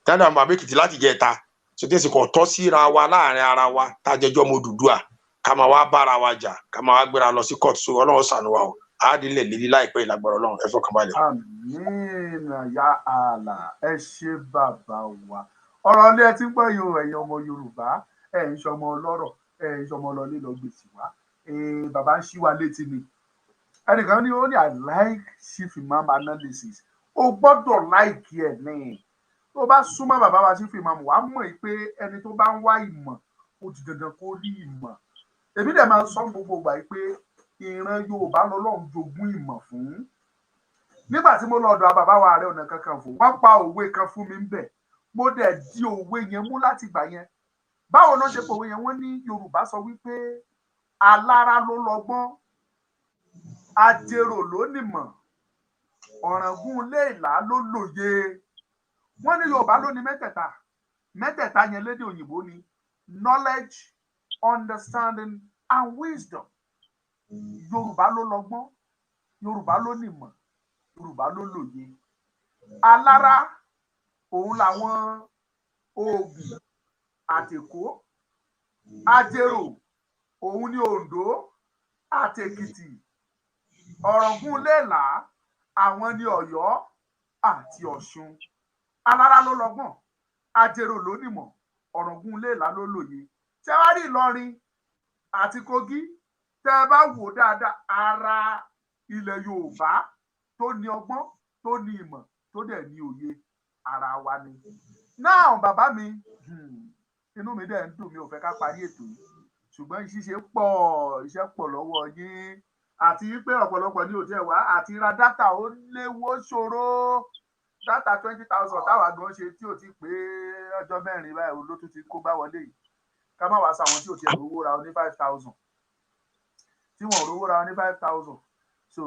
dáadáa, bàbá Èkìtì láti jẹ ẹ̀ta. So tí èsì kò tọ́ síra wa láàrin ara wa tá a jẹjọ́ ọmọ Odùduwà, ká máa wá bára wa jà, ká máa wá gbéra lọ sí court. So Ọlọ́run ṣàánú wa o, àádìlẹ̀ lílí láìpẹ́ ìlágbára Ọlọ́run. Ẹ fọkàn balẹ̀. Àmín ya Allah. Ẹ ṣe bàbá wa. Ọ̀rọ̀ ilé ẹ ti ń gbọ́ yìí o. Ẹ̀yin ọmọ Yorùbá, ẹ̀ ń ṣọmọ ọlọ́rọ̀, ẹ̀ ń ṣọmọ lọlé lọ gbèsè wá. Bàbá ń ṣí wa létí ni. Ẹnìkan ní ó ní, "I like Chief Imam analysis." O gbọ́dọ̀ like ẹ̀ ní tó bá súnmọ́ bàbá wa Chief Imam, wàá mọ̀ pé ẹni tó bá ń wá ìmọ̀, ó di dandan kó rí ìmọ̀. Èmi dẹ̀ máa ń sọ gbogbo ìgbà yìí pé ìran Yorùbá lọ́lọ́run jogún ìmọ̀ fún. Nígbà tí mo lọ ọ̀dọ̀ bàbá wa Ààrẹ Ọ̀nà Kakanfò, wọ́n pa òwe kan fún mi ńbẹ̀, mo dẹ̀ di òwe yẹn mú láti ìgbà yẹn. Báwo ló ṣe pòwe yẹn? Wọ́n ní Yorùbá sọ wípé alára ló lọ́gbọ́n, ajérò ló nímọ̀, Ọ̀ràngún Iléèlá ló lóye. Wọ́n ní Yorùbá ló ní mẹ́tẹ̀ẹ̀ta. Mẹ́tẹ̀ẹ̀ta yẹn lédè òyìnbó ni knowledge, understanding and wisdom. Yorùbá ló lọ́gbọ́n, Yorùbá ló nímọ̀, Yorùbá ló lóye. Alára òun làwọn Ògùn àtÈkó, ajérò òun ní Oǹdó àtÈkìtì, Ọ̀ràngún Iléèlá àwọn ní Ọ̀yọ́ àti Ọ̀ṣun. Alára ló lọ́gbọ́n, ajérò ló nímọ̀, Ọ̀ràngún Iléèlá ló lóye. Ṣé wàá rí Ìlọrin àti Kogi, tẹ́ ẹ bá wò dáadáa, ara ilẹ̀ Yorùbá tó ní ọgbọ́n, tó ní ìmọ̀, tó dẹ̀ ní òye, ara wa ni. Náà bàbá mi, inú mi dẹ̀ ń dùn, mi ò fẹ́ ká parí ètò yìí, ṣùgbọ́n ṣíṣe pọ̀, iṣẹ́ pọ̀ lọ́wọ́ yín, àti pé ọ̀pọ̀lọpọ̀ ní òtí ẹ̀ wá àti ra data, ó léwu, ó ṣòro. Data 20,000 táwa gan ṣe tí ò ti pé ọjọ́ 4 báyìí ló tún ti kó bá wọlé yìí. Ká má wàá sọ àwọn tí ò tiẹ̀ rówó ra oní 5,000, tí wọn ò rówó ra oní 5,000. So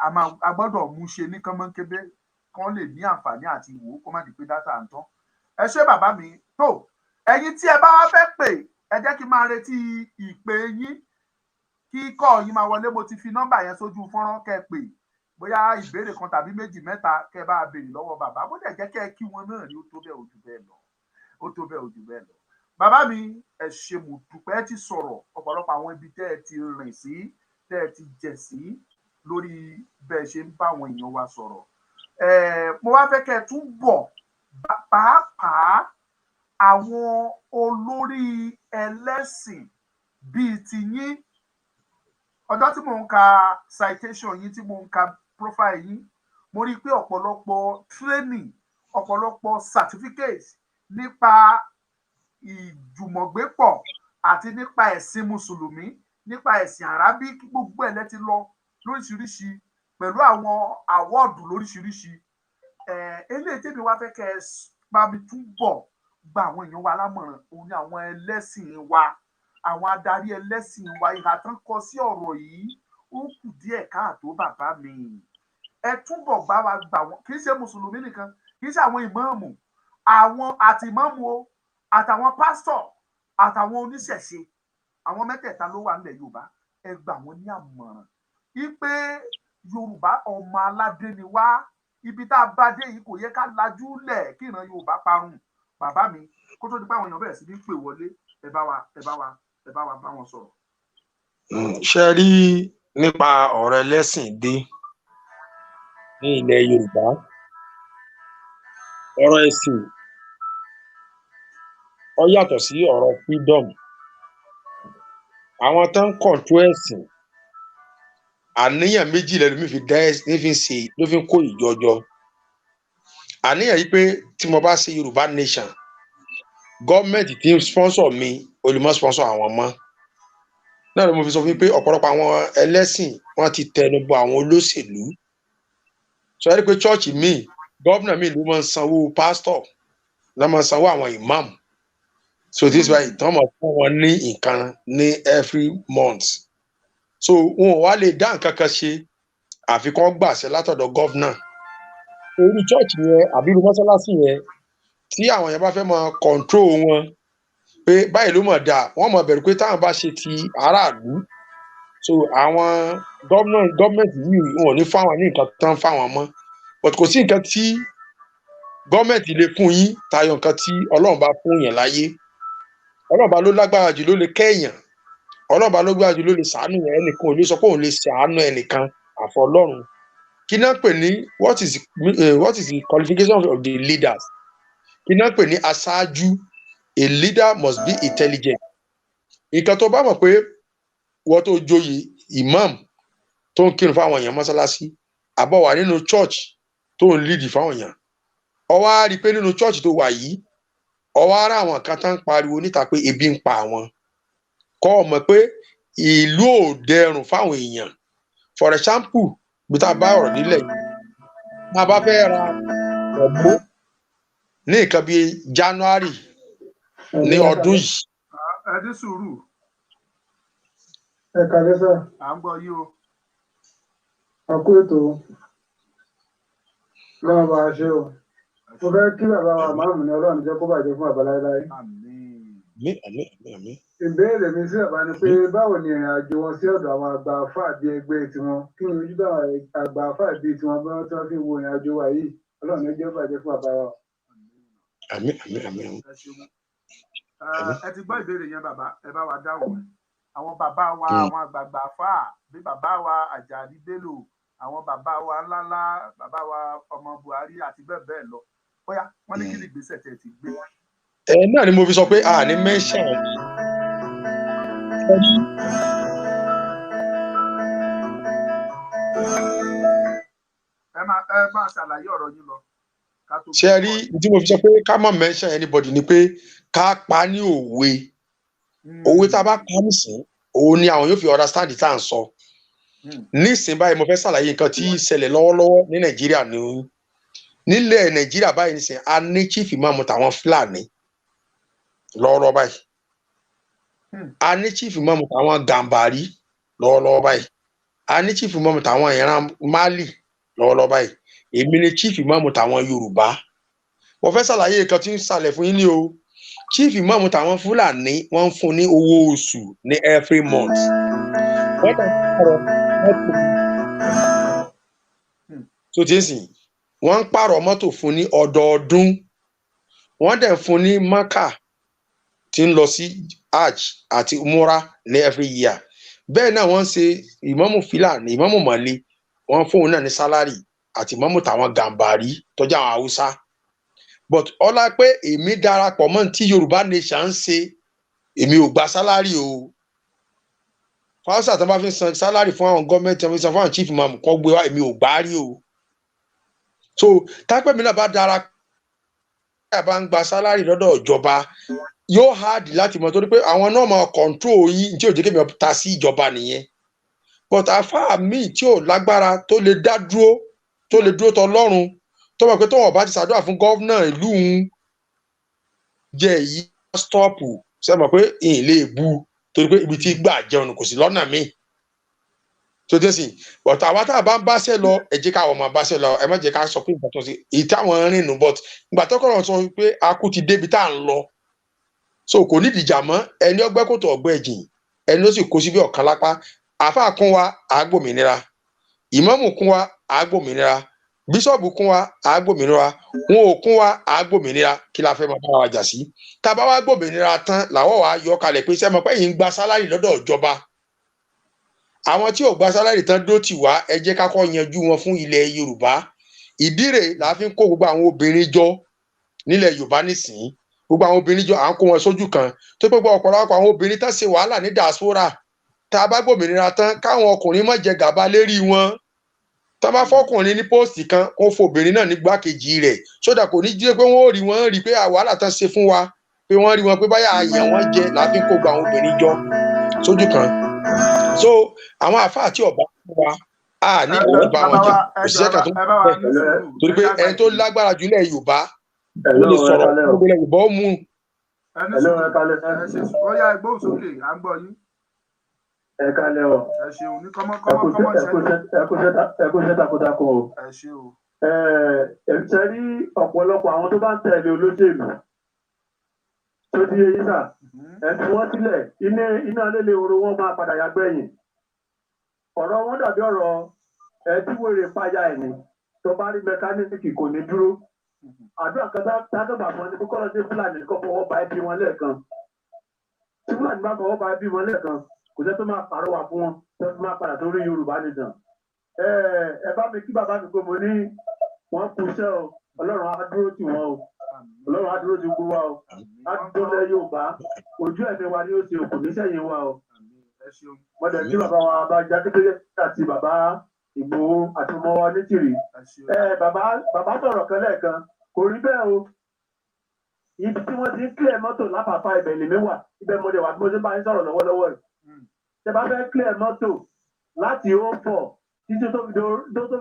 a máa a gbọ́dọ̀ mú ṣe ní kánmọ́nkébé kán lè ní àǹfààní àti wò ó, kó má di pé data ń tán. Ẹ ṣé, bàbá mi. Tó ẹ̀yin tí ẹ bá wá fẹ́ pè, ẹ jẹ́ kí n máa retí ìpè yín, kí kọ́ yín máa wọlé. Mo ti fi nọ́mbà yẹn sójú fọ́nrán, kẹ́ ẹ pè, bóyá ìbéèrè kan tàbí méjì mẹ́ta kẹ́ ẹ bá béèrè lọ́wọ́ bàbá, bó dẹ̀ jẹ́ kẹ́ ẹ kí wọn náà ni, ó tó bẹ́ẹ̀, ó jù bẹ́ẹ̀ lọ, ó tó bẹ́ẹ̀, ó jù bẹ́ẹ̀ lọ. Bàbá mi, ẹ ṣé, mo dúpẹ́. Ẹ ti sọ̀rọ̀ ọ̀pọ̀lọpọ̀ àwọn ibi tẹ́ ẹ ti rìn sí, tẹ́ ẹ ti jẹ̀ sí lórí bẹ́ẹ̀ ṣe ń bá àwọn èèyàn wa sọ̀rọ̀. Mo wá fẹ́ kẹ́ ẹ tún bọ̀ pàápàá àwọn olórí ẹlẹ́sìn bíi tiyín. Ọjọ́ tí mò ń ka citation yín, tí mò ń ka profile yín, mo rí i pé ọ̀pọ̀lọpọ̀ training, ọ̀pọ̀lọpọ̀ certificate nípa ìjùmọ̀gbépọ̀ àti nípa ẹ̀sìn mùsùlùmí, nípa ẹ̀sìn Arabic, gbogbo ẹ̀ lẹ ti lọ lóríṣiríṣi pẹ̀lú àwọn award lóríṣiríṣi. Eléyìí tèmi wá fẹ́ kẹ́ ẹ bá mi túbọ̀ gba àwọn èèyàn wa lámọ̀ràn, òun ni àwọn ẹlẹ́sìn wa, àwọn adarí ẹlẹ́sìn wa, ìhà tán kọ sí ọ̀rọ̀ yìí, ó kù díẹ̀ káàtó. Bàbá mi, ẹ túbọ̀ bá wa gbà wọ́n. Kì í ṣe mùsùlùmí nìkan, kì í ṣe àwọn ìmáàmù, àwọn àti ìmáàmù o, àtàwọn pásítọ̀, àtàwọn oníṣẹ̀ṣe, àwọn mẹ́tẹ̀ẹ̀ta ló wà nílẹ̀ Yorùbá. Ẹ gbà wọ́n ní àmọ̀ràn wípé Yorùbá ọmọ aládé ni wá. Ibi tá a bá dé yìí, kò yẹ ká lajú lẹ̀ kí ìran Yorùbá parun. Bàbá mi, kó tó di pé àwọn èèyàn bẹ̀rẹ̀ sí ní pè wọlé, ẹ bá wa bá wọn sọ̀rọ̀. Ṣe rí nípa ọ̀rọ̀ ẹlẹ́sìn dé ní ilẹ̀ Yorùbá, ọ̀rọ̀ ẹ̀sìn ó yàtọ̀ sí ọ̀rọ̀ freedom. Àwọn tó ń control ẹ̀sìn, àníyàn méjì lẹ́nu fi dá ní fi ń ṣe ló fi ń kó ìjọ jọ. Àníyàn yìí pé tí mo bá ṣe Yorùbá nation, gọ́ọ̀mẹ̀ntì tí ń sponsor mi ò lè mọ́ sponsor àwọn mọ́. Náà ló mo fi sọ fún yín pé ọ̀pọ̀lọpọ̀ àwọn ẹlẹ́sìn, wọ́n ti tẹnu bọ àwọn olóṣèlú. Sọ yẹ́n pé church míì, gómìnà míì ló máa ń sanwó pásítọ̀, ló máa ń sanwó àwọn imam. So this way tí wọ́n máa fún wọn ní nǹkan ní every month, so wọn ò wá lè dá nǹkan kan ṣe àfi kán gbàṣẹ látọ̀dọ̀ governor. Orí church yẹn àbí irú mọ́sálásí yẹn, tí àwọn yẹn bá fẹ́ máa control wọn pé báyìí ló mọ̀ dáa, wọ́n mọ̀ bẹ̀rù pé táwọn bá ṣe ti aráàlú, so àwọn gọ́ọ̀mẹ̀ntì yìí, wọn ò ní fáwọn ní nǹkan tán fáwọn mọ́. But kò sí nǹkan tí gọ́ọ̀mẹ̀ntì lè fún yín tayọ nǹkan tí Ọlọ́run bá fún yẹn láyé. Ọlọ́run bá ló lágbára jù, ló lè kẹ́yàn. Ọlọ́run bá ló gbára jù, ló lè ṣàánú yẹn. Ẹnìkan ò lè sọ pé òun lè ṣàánú ẹnìkan àfọ Ọlọ́run. Kí náà pè ní what is the qualification of the leaders? Kí náà pè ní aṣáájú? A leader must be intelligent. Nǹkan tó bá mọ̀ pé wọ́n tó joyè imam tó ń kírun fáwọn èèyàn mọ́sálásí, àbọ̀ wà nínú church tó ń lead fáwọn èèyàn, ó wá rí i pé nínú church tó wà yìí, ó wá rá àwọn kan tó ń pariwo níta pé ebi ń pa àwọn, kọ́ ọ mọ̀ pé ìlú ò dẹrùn fáwọn èèyàn. For example, Bí tá a bá ọ̀rọ̀ nílẹ̀ yìí, tá a bá fẹ́ ra ọ̀gbó ní nǹkan bíi January ní ọdún yìí. Ẹ ní sùúrù. Ẹ kàlẹ́ sà. À ń gbọ́ yín o. A kú ètò, lọ́wọ́ bá a ṣe o. Mo fẹ́ kí bàbá wa máàmù ní Ọlọ́run jẹ́ kó bàjẹ́ fún bàbá láéláé. Àmín. Àmín, àmín, àmín, àmín. Ìbéèrè mi sí bàbá ni pé, báwo ni ìrìn àjò wọn sí ọ̀dọ̀ àwọn àgbà àfáà bíi ẹgbẹ́ tiwọn? Kí ni ojú táwọn àgbà àfáà bíi tiwọn bí wọ́n tí wọ́n fi wo ìrìn àjò wa yìí? Ọlọ́run jẹ́ kó bàjẹ́ fún bàbá wa. Àmín, àmín, àmín, àmín. Ẹ ṣeun. Ẹ ti gbọ́ ìbéèrè yẹn, bàbá, ẹ bá wa dáhùn ẹ̀. Àwọn bàbá wa, àwọn àgbààgbà fà bí bàbá wa Àjàní Bello, àwọn bàbá wa ńláńlá, bàbá wa ọmọ Buhari àti bẹ́ẹ̀ bẹ́ẹ̀ lọ, bóyá wọ́n ní kí ni ìgbésẹ̀ tẹ̀ ti gbé? Ẹ náà ni mo fi sọ pé a ní mention. Ẹ máa ṣàlàyé ọ̀rọ̀ yín lọ ká tó Ṣe rí tí mo fi sọ pé ká má mention anybody ni pé ká pa ní òwe. Òwe tá a bá pa nísìn, òun ni àwọn yóò fi understand tá à ń sọ. Nísìn báyìí, mo fẹ́ ṣàlàyé nǹkan tí ń ṣẹlẹ̀ lọ́wọ́lọ́wọ́ ní Nàìjíríà. Ní nílẹ̀ Nàìjíríà báyìí nísìn, a ní chief imam tàwọn Fúlàní lọ́wọ́lọ́wọ́ báyìí. A ní chief imam tàwọn Gàmbàrí lọ́wọ́lọ́wọ́ báyìí. A ní chief imam tàwọn ìran Mali lọ́wọ́lọ́wọ́ báyìí. Èmi ni chief imam tàwọn Yorùbá. Mo fẹ́ ṣàlàyé nǹkan tí ń ṣàlẹ̀ fún yín ní o. Chief imam tàwọn Fúlàní, wọ́n ń fún ní owó oṣù ní every month. Wọ́n dẹ̀ ń pààrọ̀ mọ́tò tó ti ń sìn, wọ́n ń pààrọ̀ mọ́tò fún ní ọdọọdún. Wọ́n dẹ̀ ń fún ní maka tí ń lọ sí hajj àti umura ní every year. Bẹ́ẹ̀ náà wọ́n ń ṣe ìmámù Fúlàní, ìmámù Màlẹ́, wọ́n fóun náà ní salary, àti ìmámù tàwọn Gàmbàrí tọ́jú àwọn Haúsá. But ọlá pé èmi darapọ̀ mọ́ tí Yorùbá Nation ń ṣe, èmi ò gba salary o. Fáwọsà tó bá fi san salary fún àwọn gọ́ọ̀mẹ̀ntì, tó fi san fún àwọn chief imam kan gbé wá, èmi ò gbá rí o. So tápẹ́ mi náà bá dara bá ń gba salary lọ́dọ̀ ìjọba, yóò hard láti mọ̀, torí pé àwọn náà máa control yín. Tí ò jẹ́ kémi ta sí ìjọba nìyẹn. But àfáà míì tí ò lágbára tó lè dá dúró, tó lè dúró tọ lọ́rùn, tó mọ̀ pé tóun ọba ti ṣàdúrà fún governor ìlú òun jẹ́ èyí stop ṣe mọ̀ pé ìyìn lè bu, torí pé ibi tí gbà jẹun kò sí lọ́nà míì tó dé sí. But àwa tá a bá ń báṣẹ́ lọ, ẹ jẹ́ káwọn máa báṣẹ́ lọ. Ẹ má jẹ́ ká sọ pé nǹkan tó ṣe èyí táwọn ń rìn nù. But ìgbà tó kọ̀ọ̀rọ̀ sọ pé a kú ti débi tá à ń lọ, so kò ní ìdìjà mọ́. Ẹni ọgbẹ́ kòtò ọgbẹ́ jìn, ẹni ó sì kó síbi ọ̀kan lápá. Àáfàá kún wa, àágbòmìnira. Ìmáàmù kún wa, àágbòmìnira. Bíṣọ̀bù kún wa, àágbòmìnira. Wọn ò kún wa, àágbòmìnira. Kí la fẹ́ máa bá wa jà sí? Tá a bá wá gbòmìnira tán, làwọ̀ wá yọ kalẹ̀ pé sẹ́mo pé yìí ń gba salary lọ́dọ̀ ìjọba. Àwọn tí ò gba salary tán dó tì wá, ẹ jẹ́ ká kọ́ yanjú wọn fún ilẹ̀ Yorùbá. Ìdí rèé la fi ń kó gbogbo àwọn obìnrin jọ nílẹ̀ Yorùbá nísìnyí. Gbogbo àwọn obìnrin jọ, à ń kó wọn sójú kan, tó pé gbogbo ọ̀pọ̀lọpọ̀ àwọn obìnrin tán ṣe wàhálà ní diaspora, tá a bá gbòmìnira tán, káwọn ọkùnrin má jẹ gàba lérí wọn. Tá a bá fọkùnrin ní post kan, kó fobìnrin náà ní gbákejì rẹ̀, sódà kò ní jẹ́ pé wọ́n ó rí wọn rí pé wàhálà tán ṣe fún wa, pé wọ́n rí wọn pé báyà àyàn wọn jẹ. Là á fi ń kó gbogbo àwọn obìnrin jọ sójú kan. So àwọn àfáà tí ọba fún wa, a ní ìlú bá wọn jà, kò sí ẹ̀ka tó ẹ bá wa ní sùúrù. Torí pé ẹni tó lágbára jù lẹ̀ Yorùbá ó lè sọ̀rọ̀, gbogbo ilẹ̀ Yorùbá ó mú. Ẹ ní Hello, sùúrù. Ẹ kálẹ́. Ẹ ṣe sùúrù. Ó yá, ẹ gbóhùn sókè, à ń gbọ́ yín. Ẹ kálẹ́ o. Ẹ ṣeun ní kọ́mọ́ Ẹ kọ́mọ́ kú kọ́mọ́ iṣẹ́, ẹ kú ṣẹ́jú. iṣẹ́, ẹ kú iṣẹ́, ẹ kú iṣẹ́ takuntakun o. Ẹ ṣe o. Ẹ ẹ ṣe rí ọ̀pọ̀lọpọ̀ àwọn tó bá ń tẹ̀lé olóṣèlú tó ti yé yín sà, ẹ fi wọ́n sílẹ̀, iná iná lélẹ̀ oró wọn máa padà yá gbẹ̀yìn. Ọ̀rọ̀ wọn dàbí ọ̀rọ̀ ẹ tí wèrè payá ẹ̀ ní tó bá rí mẹkáníìkì kò ní dúró. Àdúrà kan tágbà fún ẹni kókó lọ́dún Fúlàní kọ́ fọwọ́ ba ẹbí wọn lẹ́ẹ̀kan. Tí Fúlàní bá fọwọ́ ba ẹbí wọn lẹ́ẹ̀kan, kò sẹ́ tó máa pàrọwà fún wọn tó fi máa padà sórí Yorùbá nìkan. Ẹ ẹ bá mi kí bàbá mi pé mo ní wọ́n kú iṣẹ́ o. Ọlọ́run á dúró tì wọ́n o. Ọlọ́run á dúró tì gbogbo wa o. Á dúró lẹ́ Yorùbá, ojú ẹ̀mí wa ni ó ṣe òkú nísẹ̀yìn wa o. Ẹ ṣeun. Wọ́n dẹ̀ kí bàbá wa bá Jákèjé àti bàbá Ìgbòho àti ọmọ wa Nítìrì. Ẹ ṣeun. Ẹ bàbá, bàbá sọ̀rọ̀ kan lẹ́ẹ̀kan, kò rí bẹ́ẹ̀ o. Ibi tí wọ́n ti ń clear mọ́tò lápapá, ibẹ̀ lèmi wà, ibẹ̀ mo dẹ̀ wà bí mo ṣe bá yín sọ̀rọ̀ lọ́wọ́lọ́wọ́ yìí. Tẹ bá fẹ́ clear mọ́tò láti ó pọ̀ títí tó fi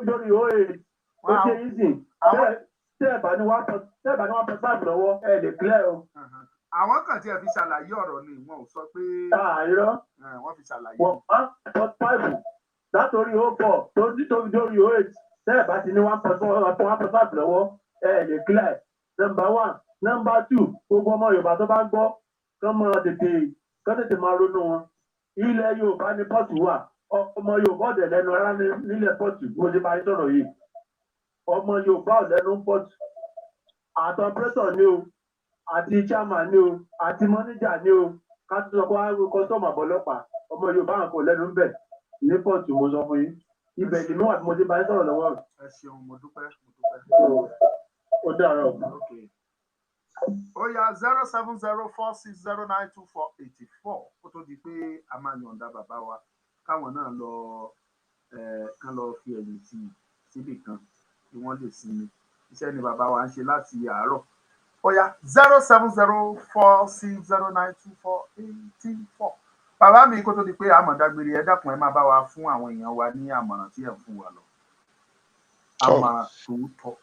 dórí 08. Ó ṣe yín sìn. Tẹ́ ẹ̀ bá ní 1.5 lọ́wọ́, ẹ lè clear o. Àwọn kan tí ẹ fi ṣàlàyé ọ̀rọ̀ ni, wọn ò sọ pé Irọ́. Wọ́n fi ṣàlàyé. 1.5 látòrí 04 tó fi dórí 08, tẹ́ ẹ̀ bá ti ní 1.5 lọ́wọ́, ẹ lè clear. Number one. Number two, gbogbo ọmọ Yorùbá tó bá gbọ́, kán tètè máa ronú wọn. Ilẹ̀ Yorùbá ní port wà. Ọmọ Yorùbá ọ̀dẹ̀ lẹ́nu rárá nílẹ̀ port. Bó ṣe máa ń sọ̀rọ̀ yìí, ọmọ Yorùbá ò lẹ́nu port. Àti operator ni o, àti chairman ni o, àti manager ni o, ká tó sọ pé wọ́n á customer bọ̀lọ́pàá, ọmọ Yorùbá kò lẹ́nu ń bẹ̀ ní port. Mo sọ fún yín, ibẹ̀ lèmi wà bí mo ṣe bá yín sọ̀rọ̀ lọ́wọ́. Ẹ ṣeun, mo dúpẹ́, mo dúpẹ́. Ó dàárọ̀. Okay. Ó yá, 07046092484. Kó tó di pé a máa yọ̀ǹda bàbá wa káwọn náà lọ, kán lọ fi ẹ̀yìn tì síbì kan kí wọ́n lè sinmi. Iṣẹ́ ni bàbá wa ń ṣe láti àárọ̀. Ó yá, 07046092484. Bàbá mi, kó tó di pé a máa dágbére, ẹ dákun, ẹ máa bá wa fún àwọn èèyàn wa ní àmọ̀ràn tí ẹ̀ ń fún wa lọ, àmọ̀ràn tòótọ́.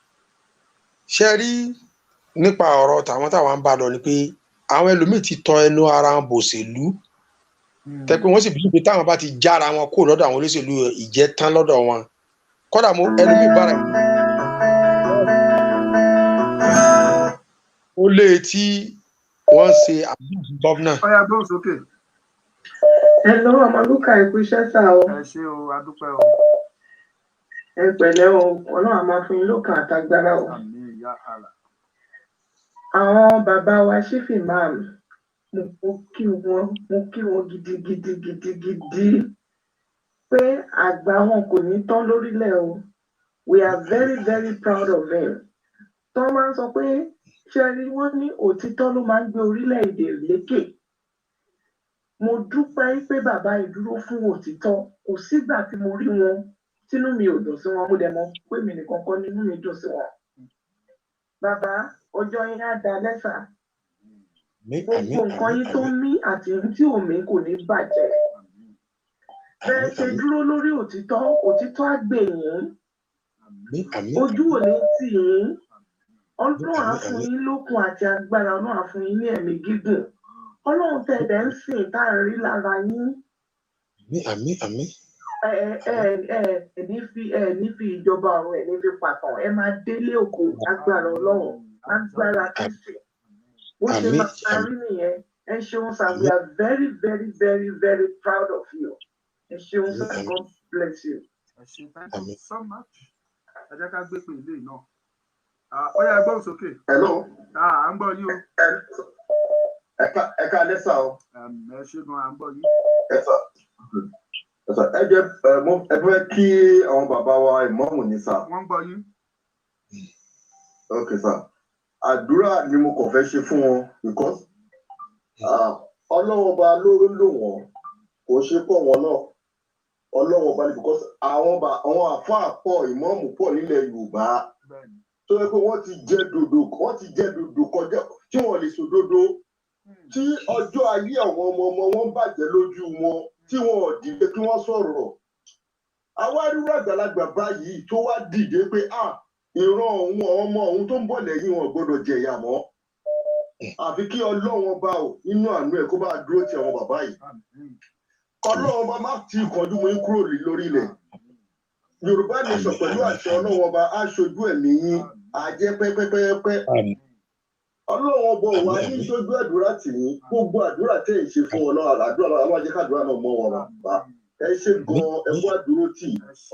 Ṣe rí, nípa ọ̀rọ̀ tàwọn táwọn ń bá lọ ni pé àwọn ẹlòmíì ti tọ ẹnu ara wọn bòṣèlú, tẹ pé wọ́n sì bí pé táwọn bá ti jára wọn kó lọ́dọ̀ àwọn olóṣèlú, ìjẹ́ tán lọ́dọ̀ wọn. Kódà mo ẹlòmíì bára ó lé tí wọ́n ń ṣe àbúrò gómìnà. Ó yá, gbóhùn sókè. Hello, Ọmọlúkà, ẹ kú iṣẹ́ sà o. Ẹ ṣé o, adúpẹ́ o. Ẹ pẹ̀lẹ́ o, Ọlọ́run á máa fún yín lókun àtagbára o. Àmín ìyá àlà. Àwọn bàbá wa, Chief Imam, mo kí wọn, mo kí wọn gidigidi gidigidi pé àgbà wọn kò ní tán lórílẹ̀ o. We are very, very proud of him. Tọ́ máa ń sọ pé, ṣe rí, wọ́n ní òtítọ́ ló máa ń gbé orílẹ̀-èdè lékè. Mo dúpẹ́ pé bàbá yìí dúró fún òtítọ́. Kò sígbà tí mo rí wọn tínú mi ò dùn sí wọn. Mo dẹ̀ mọ̀ pé mi nìkan kọ́ nínú mi dùn sí wọn. Bàbá, ọjọ́ yín á da lẹ́sà. Gbogbo nǹkan yín tó mí àti tí ò mí kò ní bàjẹ́. Bẹ́ẹ̀ ṣe dúró lórí òtítọ́, òtítọ́ á gbè yín. Ojú ò ní tì yín. Ọlọ́run á fún yín lókun àti agbára, Ọlọ́run á fún yín ní ẹ̀mí gígùn. Ọlọ́run tẹ̀ dẹ̀ ń sìn tá à ń rí lára yín. Àmín, àmín. Ẹ ẹ ẹ ẹ ní fi ẹ ní fi ìjọba ọ̀run, ẹ ní fi pàtàn. Ẹ máa délé ògo lágbára Ọlọ́run, lágbára Kristi. Bó ṣe máa rí nìyẹn. Ẹ ṣeun sir, we are very, very, very, very proud of you. Ẹ ṣeun sir, God bless you. Ẹ ṣe, thank you so much. Ẹ jẹ́ ká gbé pé ilé náà. Ó yá, gbóhùn sókè. Hello. À ń gbọ́ yín o. Ẹ ká lẹ́sà o. Ẹ ṣe gan, à ń gbọ́ yín. Ẹ sà, ẹ jẹ́ mo ẹ fẹ́ kí àwọn bàbá wa ìmáàmù ní sà. Wọ́n ń gbọ́ yín. Ok sà, àdúrà ni mo kàn fẹ́ ṣe fún wọn because Ọlọ́run Ọba ló ń lò wọ́n, kò ṣe pọ̀ wọn náà, Ọlọ́run Ọba ni, because àwọn àfáà pọ̀, ìmáàmù pọ̀ nílẹ̀ Yorùbá tó yẹ pé wọ́n ti jẹ dòdò, wọ́n ti jẹ dòdò kọjá tí wọ́n lè sòdodo, tí ọjọ́ ayé àwọn ọmọ ọmọ wọn bàjẹ́ lójú wọn, tí wọn ò dìde kí wọ́n sọ̀rọ̀. Àwa rírọ àgbàlagbà báyìí tó wá dìde pé à ìran òun, àwọn ọmọ òun tó ń bọ̀ lẹ́yìn wọn gbọ́dọ̀ jẹ̀yà mọ́, àfi kí Ọlọ́run Ọba ò nínú àánú ẹ̀ kó bá dúró ti àwọn bàbá yìí. Ọlọ́run Ọba má ti kánjú mú yín kúrò lórí ilẹ̀. Yorùbá Nation pẹ̀lú àṣẹ Ọlọ́run Ọba á ṣojú ẹ̀mí yín, á jẹ́ pẹ́pẹ́pẹ́pẹ́. Ọlọ́run Ọba wà ní ṣojú àdúrà tì yín. Gbogbo àdúrà tẹ̀ ń ṣe fún wọn náà, àdúrà àwọn ajẹ́kàdúrà náà mọ́ wọn. Bàbá, ẹ ṣe gan, ẹ kú àdúró tì.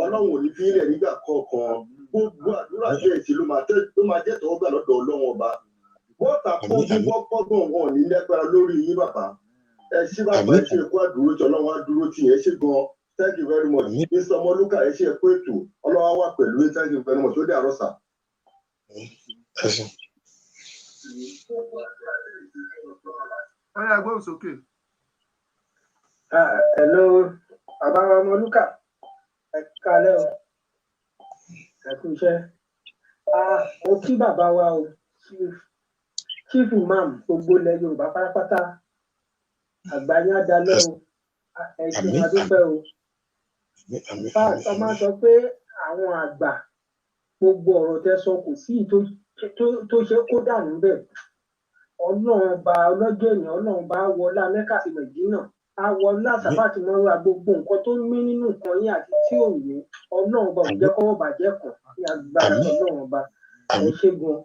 Ọlọ́run ò ní fi ilẹ̀ nígbà kọ̀ọ̀kan. Gbogbo àdúrà tẹ̀ ń ṣe ló máa jẹ́ tọ́wọ́gbà lọ́dọ̀ Ọlọ́run Ọba. Bọ́tà pọ́njú bọ́pọ́gbọ̀n wọn ò ní lágbára lórí yín. Bàbá, ẹ ṣé. Bàbá, ẹ ṣe, ẹkú àdúró tí. Ọlọ́run á dúró tì yín. Ẹ ṣé gan, thank you very much. Mr. Ọmọlúkà, ẹ ṣé, ẹkú ètò. Ọlọ́run á wà pẹ̀lú yín. Thank you very much. Ó dé àárọ̀ sà. Ẹ ṣé. Ó yá, gbóhùn sókè. Hello, bàbá wa Ọmọlúkà, ẹ kálẹ́ o, ẹ kú iṣẹ́. Mo kí bàbá wa o, Chief Imam gbogbo ilẹ̀ Yorùbá pátápátá. Àgbáyé á dalẹ́ o. Ẹ ṣeun, adúpẹ́ o. Àmín. Fact, Àmín. ọmọ Àmín. sọ pé àwọn àgbà, gbogbo ọ̀rọ̀ tẹ́ sọ, kò sí èyí tó ṣe kó dànù bẹ́ẹ̀. Ọlọ́run bá ọlọ́jọ́ ènìyàn, Ọlọ́run bá wọlá Mẹ́kà sí Mẹ̀dínà, á wọlá sàfàtì mọ́ra, gbogbo nǹkan tó mí nínú nǹkan yín àti tí ò ní, Ọlọ́run bá ò jẹ́ kọ́wọ́ bàjẹ́ kàn ní agbára. Àmín. Ọlọ́run ọba, ẹ Àmín. ṣe gan.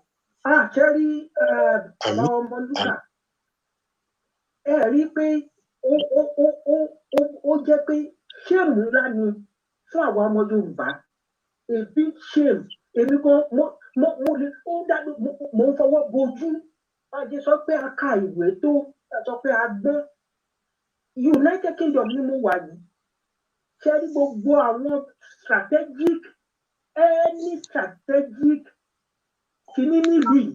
Ah, ṣẹ́rí bàbá Àmín. Ọmọlúkà, ẹ rí i pé ó jẹ́ pé shame ńlá ni fún àwọn ọmọ Yorùbá, a big shame. Èmi gan mo lè ó dá mo ń fọwọ́ bojú. Bá a ṣe sọ pé a ka ìwé tó, a sọ pé a gbọ́n, United Kingdom ni mo wà yìí. Ṣe rí gbogbo àwọn strategic, any strategic kìíní nílùú yìí,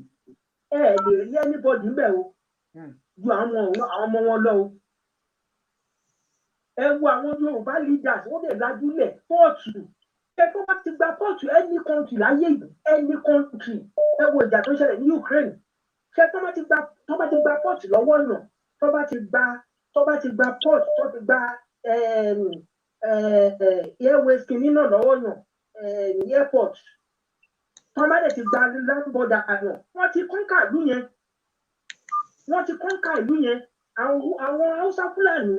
ẹ lè rí anybody ńbẹ̀ o ju àwọn ọmọ wọn lọ o. Ẹ wo àwọn Yorùbá leaders, wọ́n lè lajúlẹ̀ port. Ẹ tó bá ti gba port any country láyé yìí, any country, ẹ wo ìjà tó ṣẹlẹ̀ ní Ukraine. Ṣé tó bá ti gba port lọ́wọ́ náà, tó bá ti gba port, tó ti gba airways kìíní náà lọ́wọ́ yàn, airport, tó bá dẹ̀ ti gba land border àná, wọ́n ti conquer ìlú yẹn, wọ́n ti conquer ìlú yẹn. Àwọn Haúsá Fúlàní,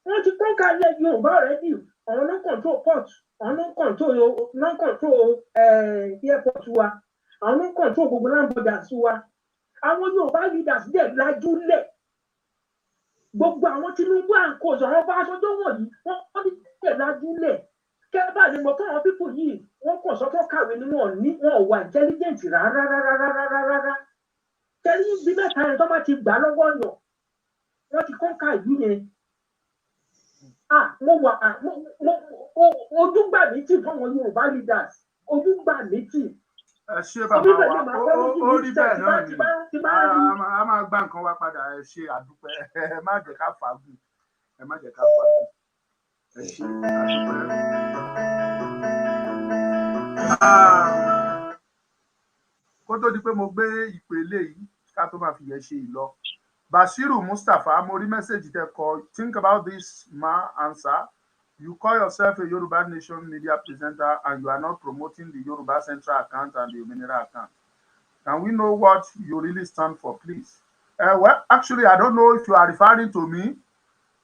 wọ́n ti conquer ilẹ̀ Yorùbá already. Àwọn náà control port, àwọn náà control airport wa, àwọn náà control gbogbo land borders wa. Àwọn Yorùbá leaders dẹ̀ lajú lẹ̀. Gbogbo àwọn Tinubu and co, àwọn Ọbásanjọ́ wọ̀nyí, wọ́n dẹ̀ lajú lẹ̀. Kẹ́ bá lè mọ̀ pé àwọn people yìí, wọ́n kàn sọ fún kàwé ni, wọ́n ní wọn ò wà intelligent rárá rárá rárá rárá. Tẹ́lí bí mẹ́ta yẹn, tó bá ti gbà lọ́wọ́ yàn, wọ́n ti conquer ìlú yẹn. Ah, mo wà, ah, mo mo ojú gbà mí tì fún àwọn Yorùbá leaders, ojú gbà mí tì. Ẹ ṣé, bàbá wa. Ó rí bẹ́ẹ̀ náà ni. A máa gbá nǹkan wa padà. Ẹ ṣé, àdúpẹ́. Ẹ má jẹ́ ká fàágùn, ẹ má jẹ́ ká fàágùn. Ẹ ṣé, àdúpẹ́. Ah, kó tó di pé mo gbé ìpè léyìí, ká tó máa fìyẹn ṣe ìlọ, Bashiru Mustapha, mo rí message tẹ́ kọ. "Think about this ma answer. You call yourself a Yoruba Nation media presenter and you are not promoting the Yoruba Central account and the Òmìnira account. Can we know what you really stand for, please?" Well, actually, I don't know if you are referring to me.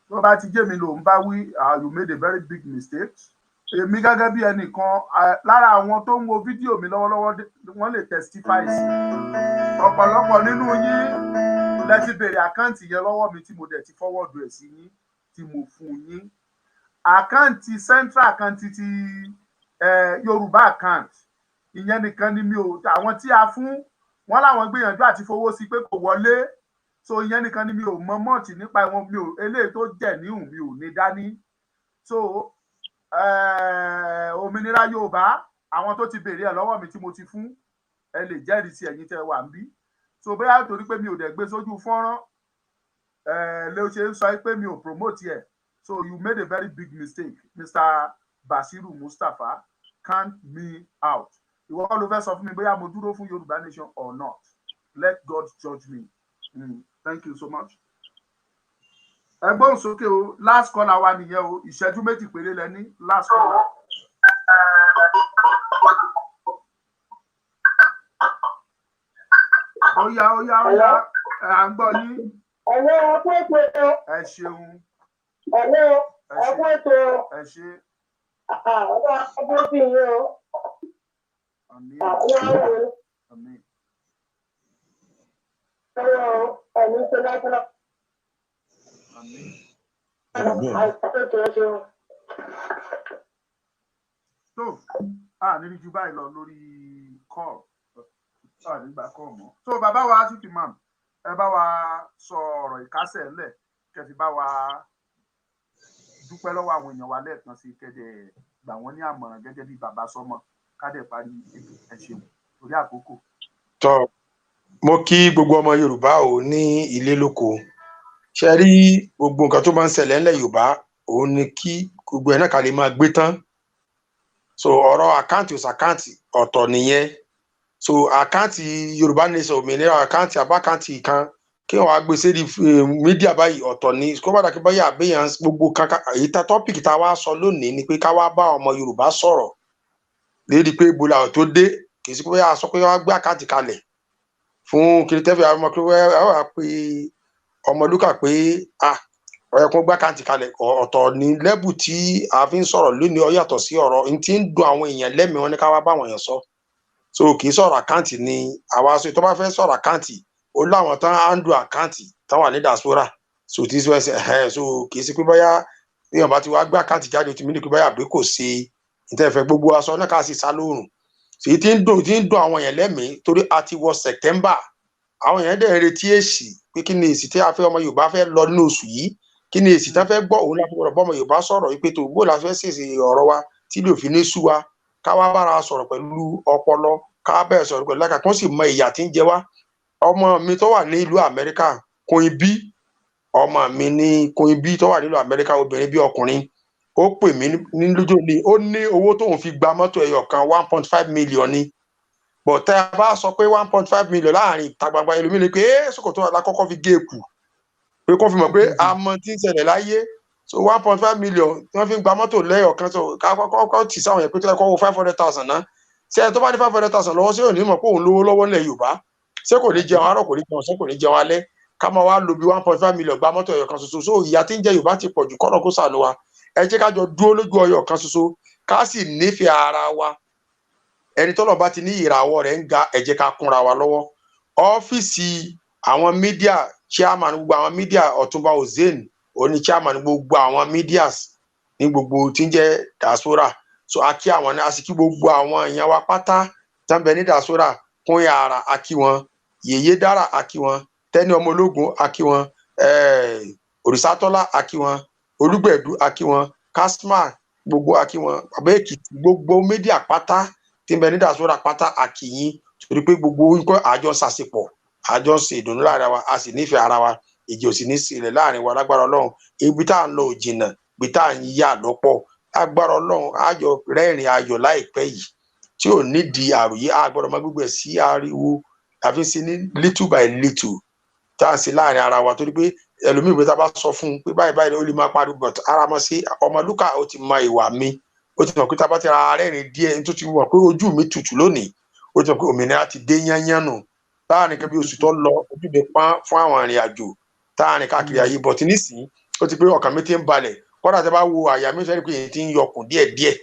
Tó bá ti jẹ́ mi ló ń bá wí, you made a very big mistake. Èmi gẹ́gẹ́ bí ẹnìkan, lára àwọn tó ń wo fídíò mi lọ́wọ́lọ́wọ́, wọ́n lè testify sí. Ọ̀pọ̀lọpọ̀ nínú yín lẹ ti béèrè account yẹn lọ́wọ́ mi, tí mo dẹ̀ ti forward ẹ̀ sí yín, tí mo fún yín. Account central, account ti Yorùbá account, ìyẹn nìkan ni mi ò. Àwọn tí a fún wọn láwọn gbìyànjú àti fowó sí pé kò wọlé, so ìyẹn nìkan ni mi ò mọ much nípa wọn. Mi ò eléyìí tó jẹ̀ níhùn, mi ò ní dání. So Òmìnira Yorùbá, àwọn tó ti béèrè ẹ̀ lọ́wọ́ mi tí mo ti fún, ẹ lè jẹ́rìí sí, ẹ̀yin tẹ́ wà ń bí. So bóyá torí pé mi ò dẹ̀ gbé sójú fọ́nrán ló ṣe ń sọ pé mi ò promote ẹ̀. So you made a very big mistake, Mr. Bashiru Mustapha. Count me out. Ìwọ kọ́ ló fẹ́ sọ fún mi bóyá mo dúró fún Yorùbá Nation or not. Let God judge me. Thank you so much. Ẹ gbóhùn sókè o. Last caller wa nìyẹn o. Ìṣẹ́jú 2 péré lẹ ní, last caller. Ó yá, ó yá, ó yá, à ń gbọ́ yín. Ọ̀wọ́ ọkú ètò. Ẹ ṣeun. Ọ̀wọ́ Ẹ ṣe. ọkú ètò. Ẹ ṣe. Àwọn ọkú sí yín o. Àmín. Àwọn ọ̀rọ̀ Àmín. ọ̀rọ̀ ẹ̀mí ṣe lásán. Àmín. Àmín. Àìsàn ètò, ẹ ṣeun. Tó a ní ju báyìí lọ lórí call, a ní gbà call mọ́. Tó bàbá wa Chief Imam, ẹ bá wa sọ ọ̀rọ̀ ìkásẹ̀ ńlẹ̀, kẹfì bá wa dúpẹ́ lọ́wọ́ àwọn èèyàn wa lẹ́ẹ̀kan sí, kẹ́dẹ̀ gbà wọ́n ní àmọ̀ràn gẹ́gẹ́ bí bàbá sọ́mọ, kádẹ̀ parí ètò. Ẹ ṣeun torí àkókò. Tọ, mo kí gbogbo ọmọ Yorùbá ò ní ilé lóko. Ṣe rí gbogbo nǹkan tó máa ń ṣẹlẹ̀ ńlẹ̀ Yorùbá, òun ni kí gbogbo ẹ̀ náà ká lè máa gbé tán. So ọ̀rọ̀ account ò sàkáǹtì, ọ̀tọ̀ nìyẹn. So account Yorùbá Nation, Òmìnira account, àbá account kan Kí wọn wá gbé sí media báyìí, ọ̀tọ̀ ni. Kó bá dàkí báyà àbẹ́yàn gbogbo kankan. Èyí tá topic tá a wá sọ lónìí ni pé ká wá bá ọmọ Yorùbá sọ̀rọ̀ lédi pé ibo làwọn tó dé. Kì í sí pé bóyá a sọ pé wọ́n á gbé account kalẹ̀ fún kiri tẹ́fẹ̀ àwọn ọmọ pé wọ́n wá pé Ọmọlúkà pé ah, ọ̀yẹ́ kó gbé account kalẹ̀. Ọ̀tọ̀ ni level tí a fi ń sọ̀rọ̀ lónìí, ó yàtọ̀ sí ọ̀rọ̀ n tí ń dùn àwọn èèyàn lẹ́mìí wọn ní ká wá bá àwọn èèyàn sọ. So kì í sọ̀rọ̀ account ni àwa sọ. Tó bá fẹ́ sọ̀rọ̀ account, ó láwọn tán handle account tán wà ní diaspora. So tí sọ ẹsẹ̀ ẹ̀, so kì í ṣe pé bóyá èèyàn bá ti wá gbé account jáde, ó ti mí ní pé bóyá àbí kò ṣe ìtẹ́fẹ́ gbogbo aṣọ náà ká sì sá lóòrùn. Èyí tí ń dùn àwọn èèyàn lẹ́mìí, torí a ti wọ September, àwọn èèyàn dẹ̀ ń retí èsì pé kí ni èsì tí a fẹ́, ọmọ Yorùbá fẹ́ lọ nínú oṣù yìí, kí ni èsì tí wọ́n fẹ́ gbọ́. Òun láti gbọ́dọ̀ bọ́ ọmọ Yorùbá sọ̀rọ̀ wípé tó bó la fẹ́ ṣèṣe ọ̀rọ̀ wa tí lè fi ní sú wa, ká wá bára wa sọ̀rọ̀ pẹ̀lú ọpọlọ, ká bẹ̀rẹ̀ sọ̀rọ̀ pẹ̀lú lákà kí wọ́n sì mọ ìyà tí ń jẹ wá. Ọmọ mi tó wà ní ìlú Amẹ́ríkà, Queen B, ọmọ mi ní Queen B tó wà nílùú Amẹ́ríkà, obìnrin bí ọkùnrin, ó pè mí ní lójú ní, ó ní owó tóun fi gba mọ́tò ẹyọ kan, 1.5 million ni. But tẹ́ ẹ bá sọ pé 1.5 million láàrin ìta gbangba, ẹlòmíì lè pé ẹ ṣòkòtò alákọ́kọ́ fi gé e kù pé kó fi mọ̀ pé a mọ tí ń ṣẹlẹ̀ láyé. So 1.5 million tí wọ́n fi ń gba mọ́tò lẹ́yọ̀ kan, so ká kọ́kọ́ tì sáwọn yẹn pé tó yẹ kó wo 500,000 náà. Ṣé ẹni tó bá ní 500,000 lọ́wọ́, ṣé ò ní mọ̀ pé òun lówó lọ́wọ́ nílẹ̀ Yorùbá? Ṣé kò ní jẹun àárọ̀, kò ní jẹun ọ̀sán, kò ní jẹun alẹ́, ká máa wá lo bí 1.5 million gba mọ́tò ẹyọ kan ṣoṣo? So ìyà tí ń jẹ Yorùbá ti pọ̀ jù, kọ́nà kó ṣàánú wa. Ẹ jẹ́ ká jọ dúró lójú ọyọ kan ṣoṣo, ká sì nífẹ̀ẹ́ ara wa. Ẹni tọ́lọ̀ bá ti ní ìràwọ̀ rẹ̀ ń ga, ẹ jẹ́ ká kúnra wa lọ́wọ́. Ọ́fíìsì àwọn media chairman, gbogbo àwọn media, Ọ̀túnba Hussein oní chairman gbogbo àwọn medias ní gbogbo tí ń jẹ́ diaspora. So a kí àwọn náà, a sì kí gbogbo àwọn èèyàn wa pátá tó ń bẹ ní diaspora. Kún yàrá, a kí wọn. Yèyé dára, a kí wọn. Tẹ́ni ọmọ ológun, a kí wọn. Òrìṣàtọ́lá, a kí wọn. Olúgbẹ̀dú, a kí wọn. Kasma, gbogbo a kí wọn. Bàbá Èkìtì, gbogbo media pátá tí ń bẹ ní diaspora pátá, a kí yín, torí pé gbogbo nǹkan àjọ ń ṣàṣepọ̀, àjọ ń ṣe ìdùnnú láàrin wa, a sì nífẹ̀ẹ́ ara wa. Ìjì ò sì ní sílẹ̀ láàrin wa lágbára Ọlọ́run. Ibi tá à ń lọ ò jìnnà, ibi tá à ń yà lọ́pọ̀. Lágbára Ọlọ́run, àjọ rẹ́rìn ayọ̀ láìpẹ́ yìí tí ò nídìí àròyé. A gbọ́dọ̀ máa gbégbé sí ariwo, àfi sí ní little by little tá à ń ṣe láàrin ara wa, torí pé ẹlòmíì pé tá a bá sọ fún un pé báyìí báyìí, ó lè máa pariwo. But ara mọ̀ sí Ọmọlúkà, ó ti mọ ìwà mi, ó ti mọ̀ pé tá a bá ti ra rẹ́rìn díẹ̀, tó ti mọ̀ pé ojú mi tutù lónìí, ó ti mọ̀ pé òmìnira ti dé yányán nù. Láàrin kan bí oṣù tó lọ, ojú mi pọ́n fún àwọn ìrìn àjò táàrin káàkiri ayé, but nísìnyí ó ti pé ọkàn mi ti ń balẹ̀. Kọ́dà tí a bá wo àyà mi, fẹ́ẹ́ pé èyí ti ń yọkùn díẹ̀díẹ̀,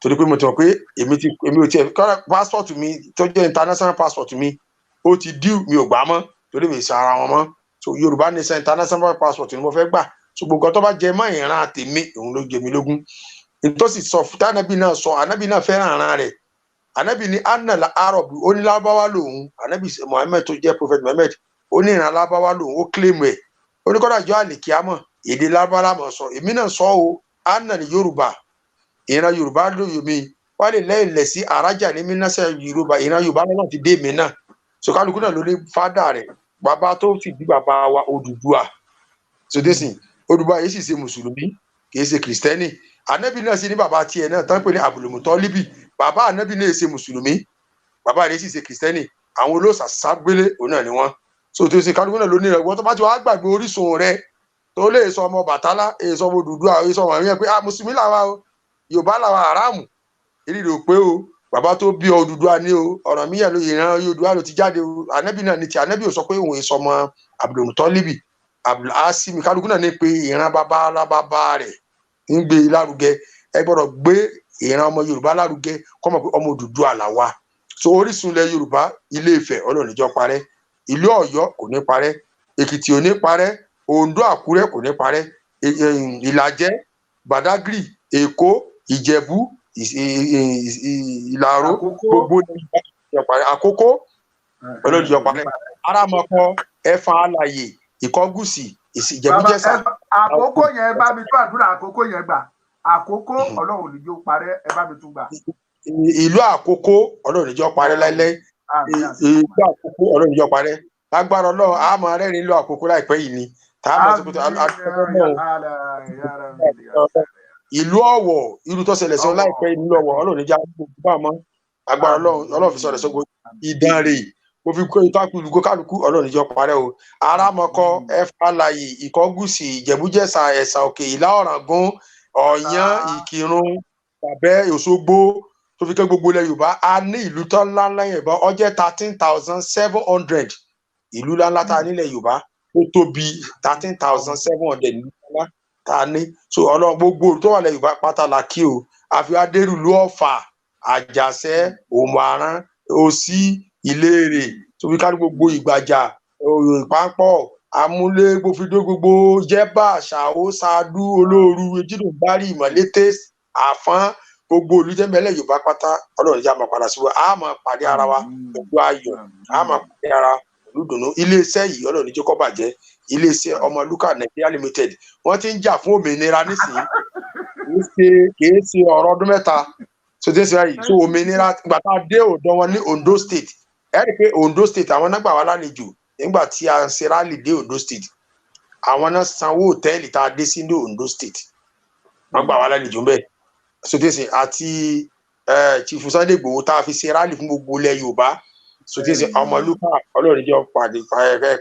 torí pé mo ti mọ̀ pé èmi ti èmi ò tiẹ̀. Kọ́dà passport mi tó jẹ́ international passport mi, ó ti due, mi ò gbà á mọ́, torí mi ì sa ara wọn mọ́. So Yorùbá nation international passport ni mo fẹ́ gbà. So gbogbo tó bá jẹ mọ́ ìran tèmi, òun ló jẹ mí lógún. Nítòsí sọ tànàbí náà sọ, ànábì náà fẹ́ràn ara rẹ̀. Ànábì ní anna arab, ó ní lábáwá lòun. Ànábì Muhammed tó jẹ́ Prophet Muhammed, ó ní ìran lábáwá lòun, ó claim ẹ̀. Ó ní kọ́dà jọ àlìkíámọ̀, èdè lábáwá mọ̀ sọ. Èmi náà sọ o, anna ní Yorùbá, ìran Yorùbá lóye mi. Wọ́n lè lẹ́yìn lẹ̀ sí àrájà ní mínásẹ̀ Yorùbá, ìran Yorùbá náà ti dé mi náà. So kálukú náà ló ní fádà rẹ̀. Bàbá tó sì bí bàbá wa, Odùduwà. So dẹ́sìn Odùduwà yìí sì ṣe mùsùlùmí, kì í ṣe kìrìsìtẹ́nì. Ànábì náà sì ní bàbá tiẹ̀ náà tán pé ní Abdulmutalibi. Bàbá ànábì náà ṣe mùsùlùmí, bàbá rẹ̀ sì ṣe kìrìsìtẹ́nì. Àwọn olóòṣà ságbélé òun náà ni wọ́n. So tó ṣe kálukú náà ló ní rẹ̀. Wọ́n tó bá ti wá gbàgbé orísun rẹ̀, tó lè sọ ọmọ Bàtálá, èso ọmọ Odùduwà, èso ọmọ yẹn pé ah, mùsùlùmí làwa o, Yorùbá làwa, àràmù èyí rò pé o bàbá tó bí ọ Odùduwà ní o, Ọ̀rànmíyàn ló, ìran Odùduwà ló ti jáde o. Ànábì náà ní ti ànábì ò sọ pé òun èso ọmọ Abdulmutalibi, Abdulhasimi. Kálukú náà ní pé ìran bàbá alábàbá rẹ̀ ń gbé lárugẹ. Ẹ gbọ́dọ̀ gbé ìran ọmọ Yorùbá lárugẹ, kọ́ mọ̀ pé ọmọ Odùduwà làwa. So orísun ilẹ̀ Yorùbá, Ilé Ifẹ̀, Ọlọ́run níjọ́ parẹ́. Ìlú Ọ̀yọ́ kò ní parẹ́, Èkìtì ò ní parẹ́, Oǹdó, Àkúrẹ́ kò ní parẹ́, Ìlàjẹ, Badagry, Èkó, Ìjẹ̀bú, Ìlàró, gbogbo ní parẹ́. Àkókó, Ọlọ́run níjọ́ parẹ́. Arámọkọ, Ẹ̀fọn Alàyè, Ìkọgùsì, Ìjẹ̀bújẹsà. Àkókò yẹn, ẹ bá mi tó àdúrà àkókò yẹn gbà. Àkókò, Ọlọ́run ò ní jó parẹ́, ẹ bá mi tún gbà. Ìlú Àkókó, Ọlọ́run níjọ́ parẹ́ láíláí. Ìlú Àkókó, Ọlọ́run níjọ́ parẹ́ lágbára Ọlọ́run. A máa rẹ́rìn ìlú Àkókó láìpẹ́ yìí ni tá a máa sọ pé ìlú Ọ̀wọ̀, irú tó ṣẹlẹ̀ sí ọ láìpẹ́, ìlú Ọ̀wọ̀, Ọlọ́run níjà gbogbo àmọ́ agbára Ọlọ́run. Ọlọ́run fi sọ̀rọ̀ sọ́gbó Ìdànrè. Mo fi kó ìtàkùn ìlú kálukú, Ọlọ́run níjọ́ parẹ́ o. Arámọkọ, Ẹfàlàyé, Ìkọgùsì, Ìjẹ̀bújẹ̀ṣà, Ẹ̀sà Òkè, Ìlà Ọ̀ràngún, Ọ̀yán, Ìkìrun, Tàbẹ́, Òṣogbo, tó fi kẹ́ gbogbo ilẹ̀ Yorùbá. A ní ìlú tó ńlá ńlá yẹn bọ́, ó jẹ́ 13,700 ìlú ńláńlá tá a nílẹ̀ Yorùbá. Ó tóbi, 13,700 ìlú ńlá tá a ní. So Ọlọ́run, gbogbo tó wà lẹ̀ Yorùbá pátá la kí o. Àfi adérùlú Ọ̀fà, Àjàṣẹ́, Òmùaran, Òsì, Ìlérè, tó fi kárí gbogbo Ìgbàjà, Ìpápọ̀, Amúlé, gbófidó, gbogbo Jẹ́bà, Ṣàó, Ṣáàdú, Olóoru, Ejidùnbárì, Ìmọ̀lété, Àfọ́n, gbogbo olùjẹ́mẹ́lẹ̀ Yorùbá pátá, Ọlọ́run ìjà máa padà síbò. A máa pàdé ara wa pẹ̀lú ayọ̀, a máa pàdé ara pẹ̀lú ìdùnnú. Iléeṣẹ́ yìí, Ọlọ́run níjẹ́ kó bàjẹ́. Iléeṣẹ́ Ọmọlúkà Nigeria Limited, wọ́n ti ń jà fún òmìnira nísìnyí. Kìí ṣe ọ̀rọ̀ ọdún 3 so tí ń ṣe báyìí. So òmìnira, ìgbà tá a dé ọ̀dọ̀ wọn ní Ondo State, ẹ rí i pé Ondo State, àwọn náà gbà wá lálejò nígbà tí a ń ṣe rally dé Ondo State. Àwọn náà sanwó hòtẹ́ẹ̀lì tá a dé sí ní Ondo State, wọ́n gbà wá lálejò ńbẹ̀. So tí ń ṣe àti Chief Sunday Igboho tá a fi ṣe rally fún gbogbo ilẹ̀ Yorùbá. So tí ń ṣe Ọmọlúkà, Ọlọ́run jẹ́ pàdé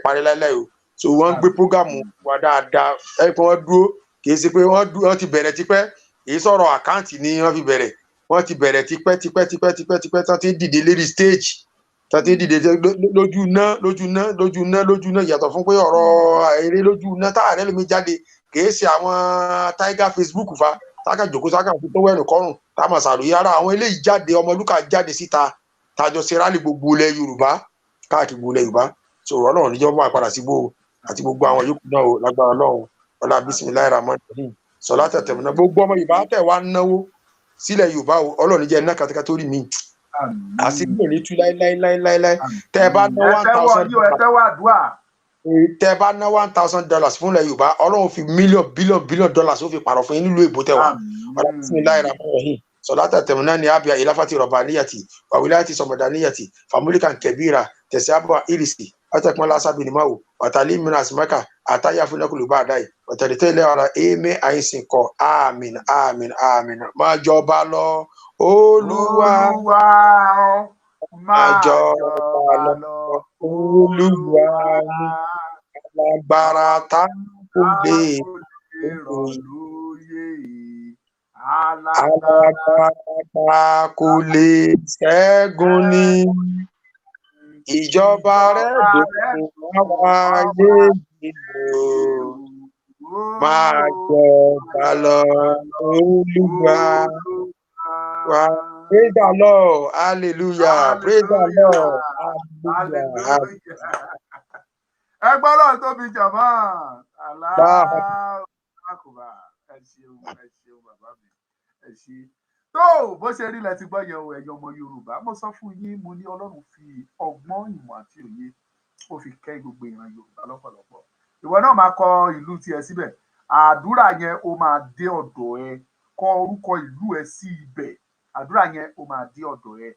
parí láíláí o. So wọ́n ń gbé program wa dáadáa. Ẹ rí i pé wọ́n dúró, kì í ṣe pé wọ́n dúró, wọ́n ti bẹ̀rẹ̀ tipẹ́. Kì í sọ̀rọ̀ account ni wọ́n fi bẹ̀rẹ̀, wọ́n ti bẹ̀rẹ̀ tipẹ́ tipẹ́ tipẹ́ tipẹ́ tipẹ́. Tán ti ń dìde lérí stage, tán ti ń dìde lójú ná, lójú ná, lójú ná, lójú ná. Yàtọ̀ fún pé ọ̀rọ̀ eré lójú ná táàrẹ́ lómi jáde, kì í ṣe àwọn tiger Facebook fa táàkà jòkó sáàkà fi tó wẹ̀nù kọ́rùn tá a máa ṣàròyé ara. Àwọn eléyìí jáde, Ọmọlúkà jáde síta, tájọ ṣe rally gbogbo ilẹ̀ Yorùbá káàkiri, gbogbo ilẹ̀ Yorùbá. So Ọlọ́run níjọ́ máa padà síbò àti gbogbo àwọn yòókù náà o. Lágbára Ọlọ́run, ọlá bisimilayi rahman rahim, sọlá tẹ̀tẹ̀ mọ́ gbogbo ọmọ Yorùbá tẹ̀ wá náwó sílẹ̀ Yorùbá o. Ọlọ́run jẹ́ iná katakata orí mi, àṣírí ò ní tú láíláíláíláí. Tẹ́ ẹ bá ná 1,000, tẹ́ ẹ bá ná $1,000 fún ilẹ̀ Yorùbá, Ọlọ́run fi mílíọ̀n bílíọ̀n bílíọ̀n dollars ó fi pààrọ̀ fún yín nílùú èbó tẹ̀ wá. Ọlá bisimilayi rahman rahim, sọlá tẹ̀tẹ̀ mọ́ náà ní abia ìláfàtì rọ̀bàníyàtì wàwíláyàtì sọmọdàníyàtì fàmúlìkàn kẹbíra tẹ̀síàbọ̀ ìrìsì ọtẹkùnmọ́lá sábìnìmáwò ọ̀tàlí mìíràn àsìmọ́kà àtàyà fúnẹ́kùlù bá àdáyé ọ̀tẹ̀lẹ̀tẹ̀lẹ̀ ọ̀rọ̀ èémí àìsìn kọ. Àmín, àmín, àmín. Máa jọba lọ, Olúwa, máa jọba lọ, Olúwa, alágbára tá kò lè alágbára tá kò lè ṣẹ́gun ní ìjọba rẹ̀ dòkun wá wáyé ìlú, máa jọba lọ, Olúwa wa. Praise the Lord, hallelujah, praise the Lord, hallelujah. Ẹ gbọ́ lọ́run tóbi jàmọ́ aláàkùbà. Ẹ ṣeun, ẹ ṣeun bàbá mi, ẹ ṣe. Tó bó ṣe rí lẹ ti gbọ́ yẹn o. Ẹ̀yin ọmọ Yorùbá, mo sọ fún yín, mo ní Ọlọ́run fi ọgbọ́n, ìmọ̀ àti òye, ó fi kẹ́ gbogbo ìran Yorùbá lọ́pọ̀lọpọ̀. Ìwọ náà máa kọ ìlú tiẹ̀ síbẹ̀, àdúrà yẹn ó máa dé ọ̀dọ̀ ẹ. Kọ orúkọ ìlú ẹ sí ibẹ̀, àdúrà yẹn ó máa dé ọ̀dọ̀ ẹ.